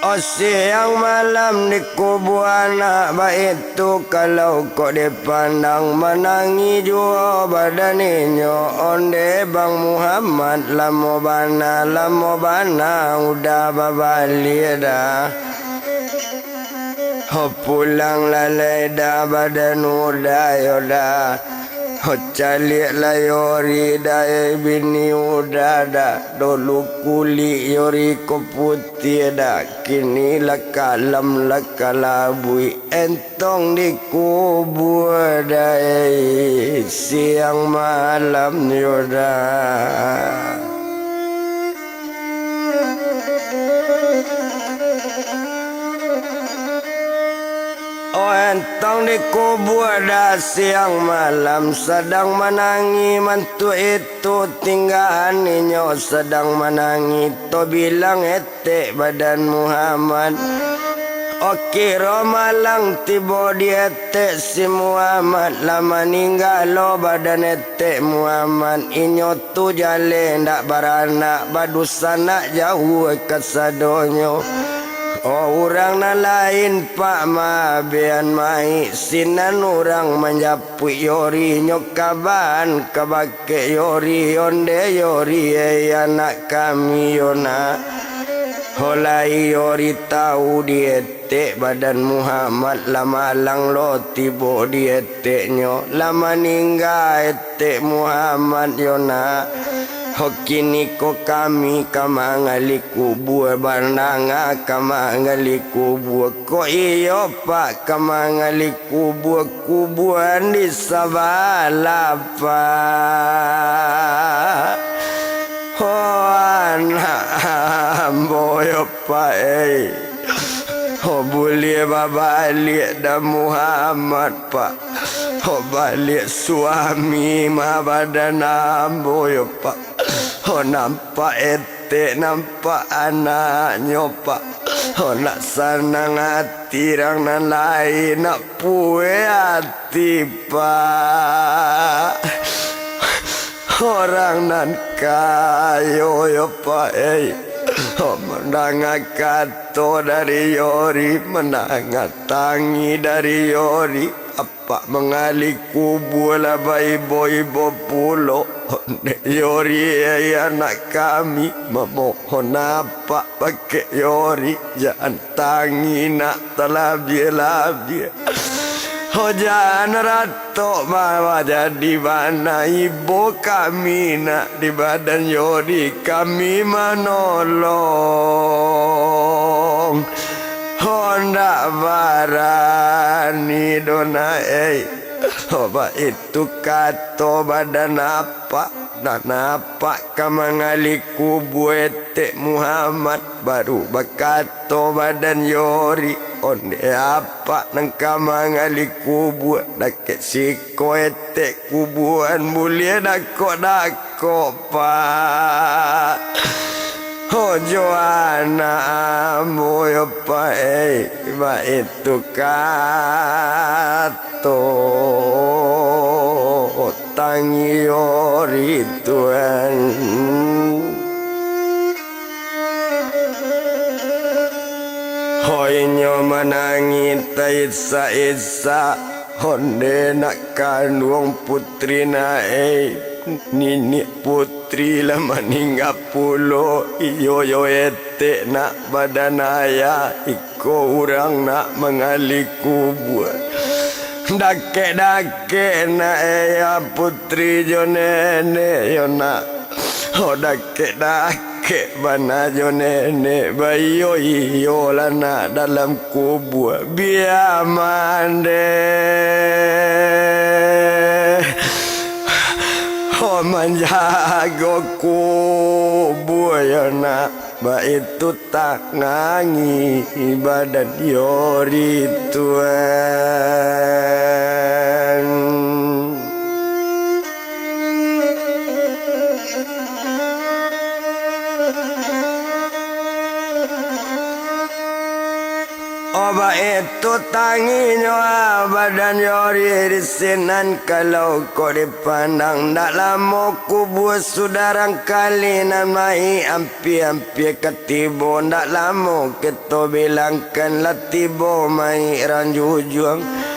Oh, siang malam dikubua nak baitu, kalau kok dipandang manangih juo badan inyo. Onde Bang Muhammad, lamo bana, lamo bana udah babaliak dah. Ho pulang lalai dah badan udah yo dah. Ho caliak lah yori dah, eh, bini udah dah. Dolu kulik yori ko putiah dah, kini lah kalam lah kalabuik, entong dikubua dah, eh, siang malam yo dah. Oh, entong dikubua dah siang malam, sadang manangih mantuak itu, tinggaan inyo sadang manangih, to bilang etek badan Muhammad. Oh, kiro malang tibo di etek si Muhammad, lah maningga lo badan etek Muhammad, inyo tu jaleh ndak baranak, badusanak jauah kasadonyo. Oh, urang nan lain pak mabian maik, sinan urang manjapuik yori, nyo kaban kabakek yori, onde yori, eh, anak kami yo nak. Ho lai yori tau di etek badan Muhammad, lah malang lo tibo di eteknyo, lah maningga etek Muhammad yo nak. Ho, kini ko kami ka manggali kubua, bandanga ka manggali kubua. Kok iyo pak ka manggali kubua, kubuan di sabalah pak. Ho, anak ambo yo pak, eh. Ho, buliah babaliak dah Muhammad pak. Ho, baliak suami mah badan ambo yo pak. Ho, nampak etek, nampak anaknyo pak. Ho, nak sanang ati rang nan lain, nak pueh ati pak. Urang nan kayo yo, Pak, ei. Mandanga kato dari Yori, mandanga tangi dari Yori, Apak mangali kubua lah baibo-ibo pulo. Ondeh Yori, ei, anak kami, mamohon Apak bakeh Yori, jan tangi nak talabiah-labiah. Ho, jan ratok bawa jadi bana, ibo kami nak di badan Yori kami manolong. Ho, ndak barani doh nak, ei. Ho, baitu kato badan Apak, nan Apak ka mangali kubua etek Muhammad, baru bakato badan Yori, ondeh Apak nan ka mangali kubua, dakek siko etek kubuan buliah dakok-dakok, Pak. Ho, jo anak ambo yo, Pak, ei, baitu kato tangi Yori, Tuan. Ho, inyo manangih taisak-isak, ondeh nak kanduang putri nak, ei, niniak putri lah maningga pulo, iyo yo etek nak badan ayah, iko urang nak mangali kubua. Dakek-dakek nak, ei, putri jo nenek yo nak. Ho, dakek-dakek bana jo nenek, baiyo-iyolah nak dalam kubua. Bia mandeh, ho, manjago kubua yo nak. Baitu tangi badan Yori, Tuan. Oh, baitu tanginyo, ah, badan Yori di sinan, kalau kok dipandang, ndak lamo kubua sudah rangkali nan mai ampia-ampia ka tibo, ndak lamo kito bilangkan lah tibo mai ranjujuang.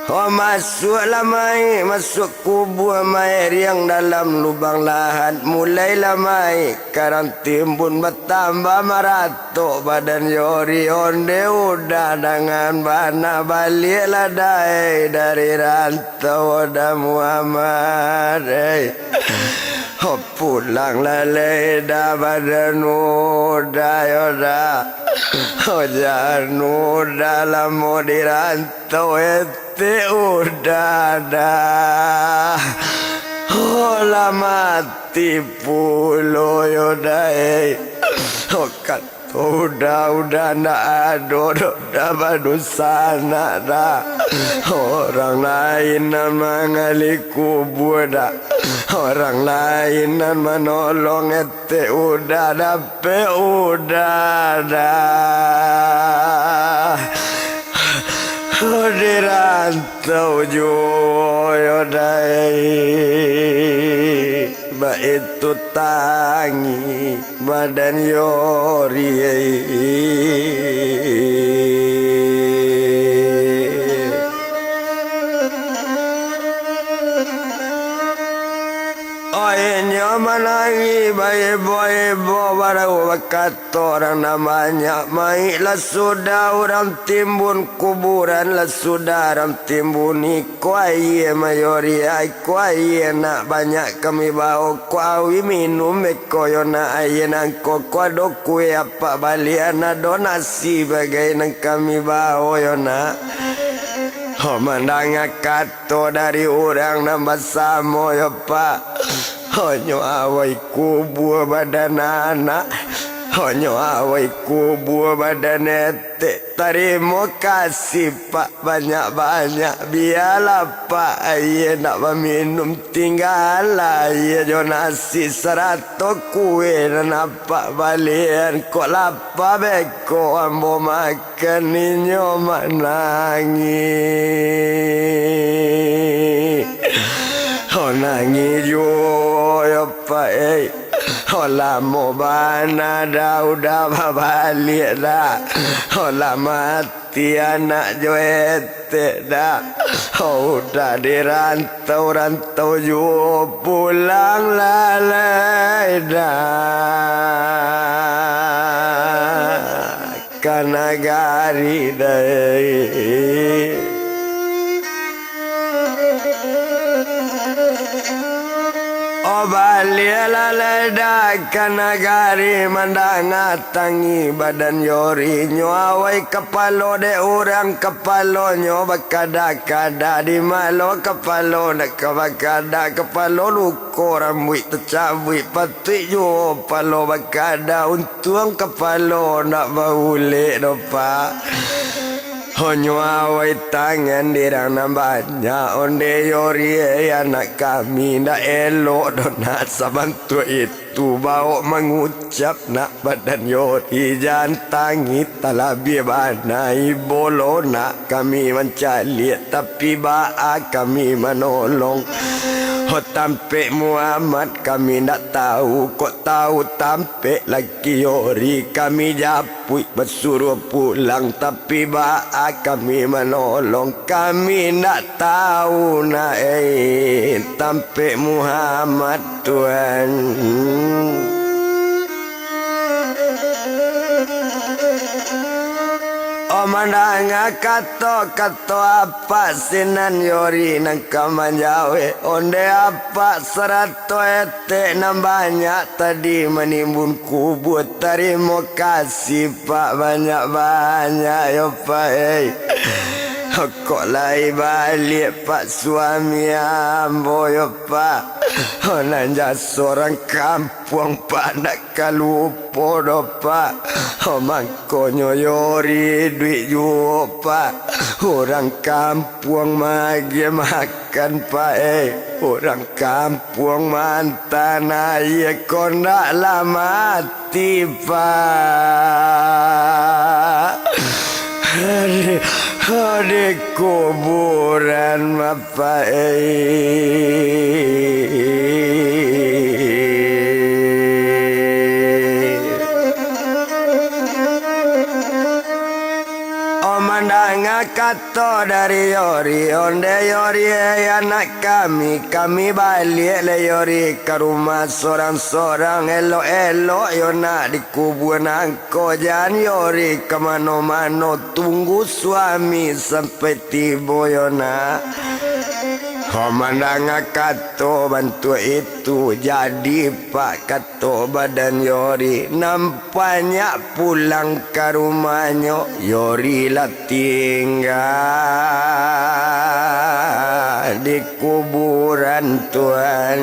Oh, masuaklah mai, masuak kubua mai riang dalam lubang lahat, mulailah mai karang timbun batambah maratok badan Yori, ondeh Uda dangan bana baliaklah dai dari rantau Uda Muhammad, ei. Ho, pulanglah lai Da badan Uda yo Da. Ho, jan Uda lamo di rantau, eh. Ti Uda Da. Oh, lah mati pulo yo Da, eh. Oh, kato Uda, Uda ndak ado doh Da badunsanak Da. Urang lain nan mangali kubua Da. Urang lain nan manolong etek Uda Da. Pe Uda Da. Di rantau juo yo Da, eh. Baitu tangi badan Yori, eh. Inyo manangih baibo-ibo, baru bakato urang nan banyak, "Mayik lah sudah urang timbun, kuburan lah sudah urang timbun. Iko aia, Mak Yori, iko aia nak banyak kami bawo, ko awi minum beko yo nak, aia nangko ko ado kue apak balian, ado nasi bagai nan kami bawo yo nak." Ho, mandanga kato dari urang nan basamo yo, Pak. Hanyo awai kubua badan anak, hanyo awai kubua badan etek. Tarimo kasih, Pak, banyak-banyak. Bialah, Pak, aia nak baminum, tinggalah aia jo nasi sarato kue nan apak balian. Kok lapa beko ambo makan, inyo manangih. Ho nangih juo yo, Pak, ei. Ho lamo bana dah, udah babaliak dah. Ho lah mati anak jo etek dah. Ho udah di rantau-rantau juo, pulang lalai dah ka nagari dai. O baliaklah lai dah ka nagari, mandanga tangih badan Yori. Nyo awai kapalo dek urang, kapalonyo bakada-kada. Di ma lo kapalo nak ka bakada, kapalo lu ko rambuik tacabuik, patuik juo palo bakada, untuang kapalo ndak baulek doh, Pak. Honyo awai tangan dirang nan banyak, onde Yori, anak kami, ndak elok doh nak sabantuak itu baok mangucap nak. Badan Yori jan tangih talabiah bana, ibo lo nak kami mancaliak, tapi baa kami manolong? Ho tampek Muhammad kami ndak tahu, kok tahu tampek laki Yori kami japuik basuruah pulang, tapi baa kami manolong? Kami ndak tahu nak, eh, tampek Muhammad. Tuan. O mandanga kato-kato apak sinan Yori nan ka manjawek, onde apak sarato etek nan banyak tadi manimbun kubua. Tarimo kasih, Pak, banyak-banyak yo, Pak, ei. Kok lai baliak, Pak, suami ambo yo, Pak. Ho nan jaso urang kampuang, Pak, ndak ka lupo doh, Pak. Ho mangkonyo Yori iduik juo, Pak. Urang kampuang maagiah makan, Pak, eh. Urang kampuang maantaan aia, kok ndak lah mati, Pak. Di, di kuburan, Bapak, eh. O mandanga kato dari Yori, onde Yori, eh, anak kami, kami baliak lai Yori ka rumah sorang-sorang. Elok-elok yo nak di kubua nangko, jan Yori ka mano-mano, tunggu suami sampai tibo yo nak. Ho mandanga kato bantuak itu, jadi, Pak, kat- to badan Yori, nampaknyo pulang ka rumahnyo, Yori lah tingga di kuburan, Tuan.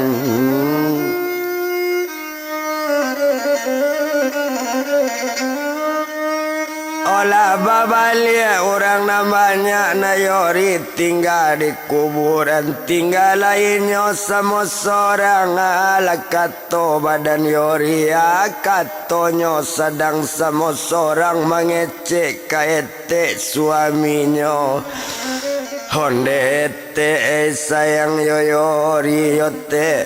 Olah babaliak urang nan banyak, nan Yori tingga di kuburan, tingga lai inyo samo sorang, alah kat- to badan Yori, ah, katonyo sadang samo sorang mangecek ka etek suaminyo. Onde etek, eh, sayang yo Yori yo tek,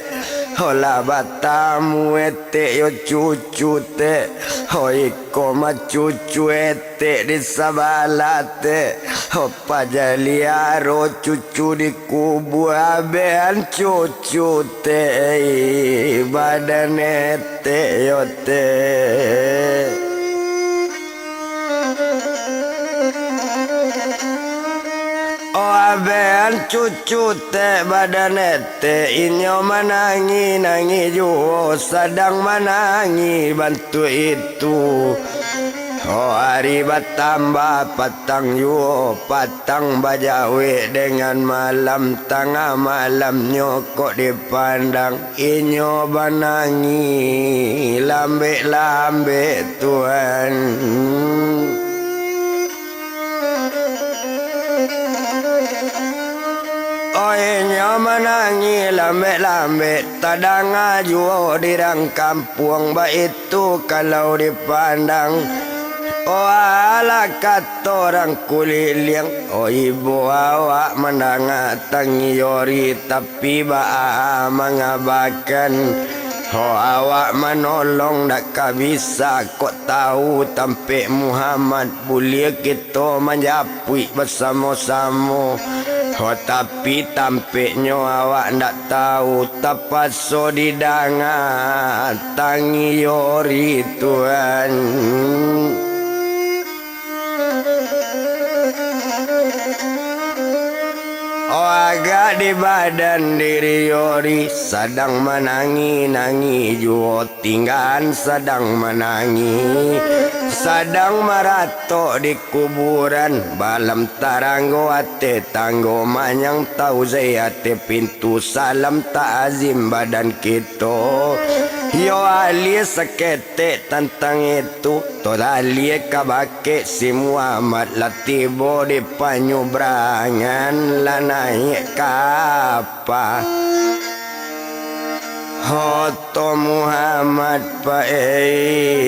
olah batamu etek yo cucu tek, oi ko mah cucu etek di sabalah tek, ho pajaliaro cucu di kubua, abehan cucu tek, badan etek yo tek. Oh, abehan cucu tek, badan etek, inyo manangih-nangih juo, sadang manangih bantuak itu. Oh, ari batambah patang juo, patang bajawek dengan malam, tangah malamnyo kok dipandang, inyo banangih lambek-lambek, Tuan. Oh, inyo manangih lambek-lambek, tadanga juo di rang kampuang, baitu kalau dipandang. Oh alah kato urang kuliliang, oh ibo awak mandanga tangiyori, tapi baa mangabakan? Ho awak manolong dak ka bisa, kok tahu tampek Muhammad, buliah kito manjapuik basamo-samo. Ho tapi tampeknyo awak ndak tahu, tapaso didanga tangiyori Tuhan. Oh agak di badan diri Yori, sadang manangih-nangih juo, tinggaan sadang manangih, sadang maratok di kuburan, balam taranggo ateh tanggo, manyang tauzai ateh pintu, salam takzim badan kito. Yo alie saketek tantang itu, to alie ka bakeh si Muhammad, lah tibo di panyubrangan, lah naiak kapa. Ho to Muhammad payi.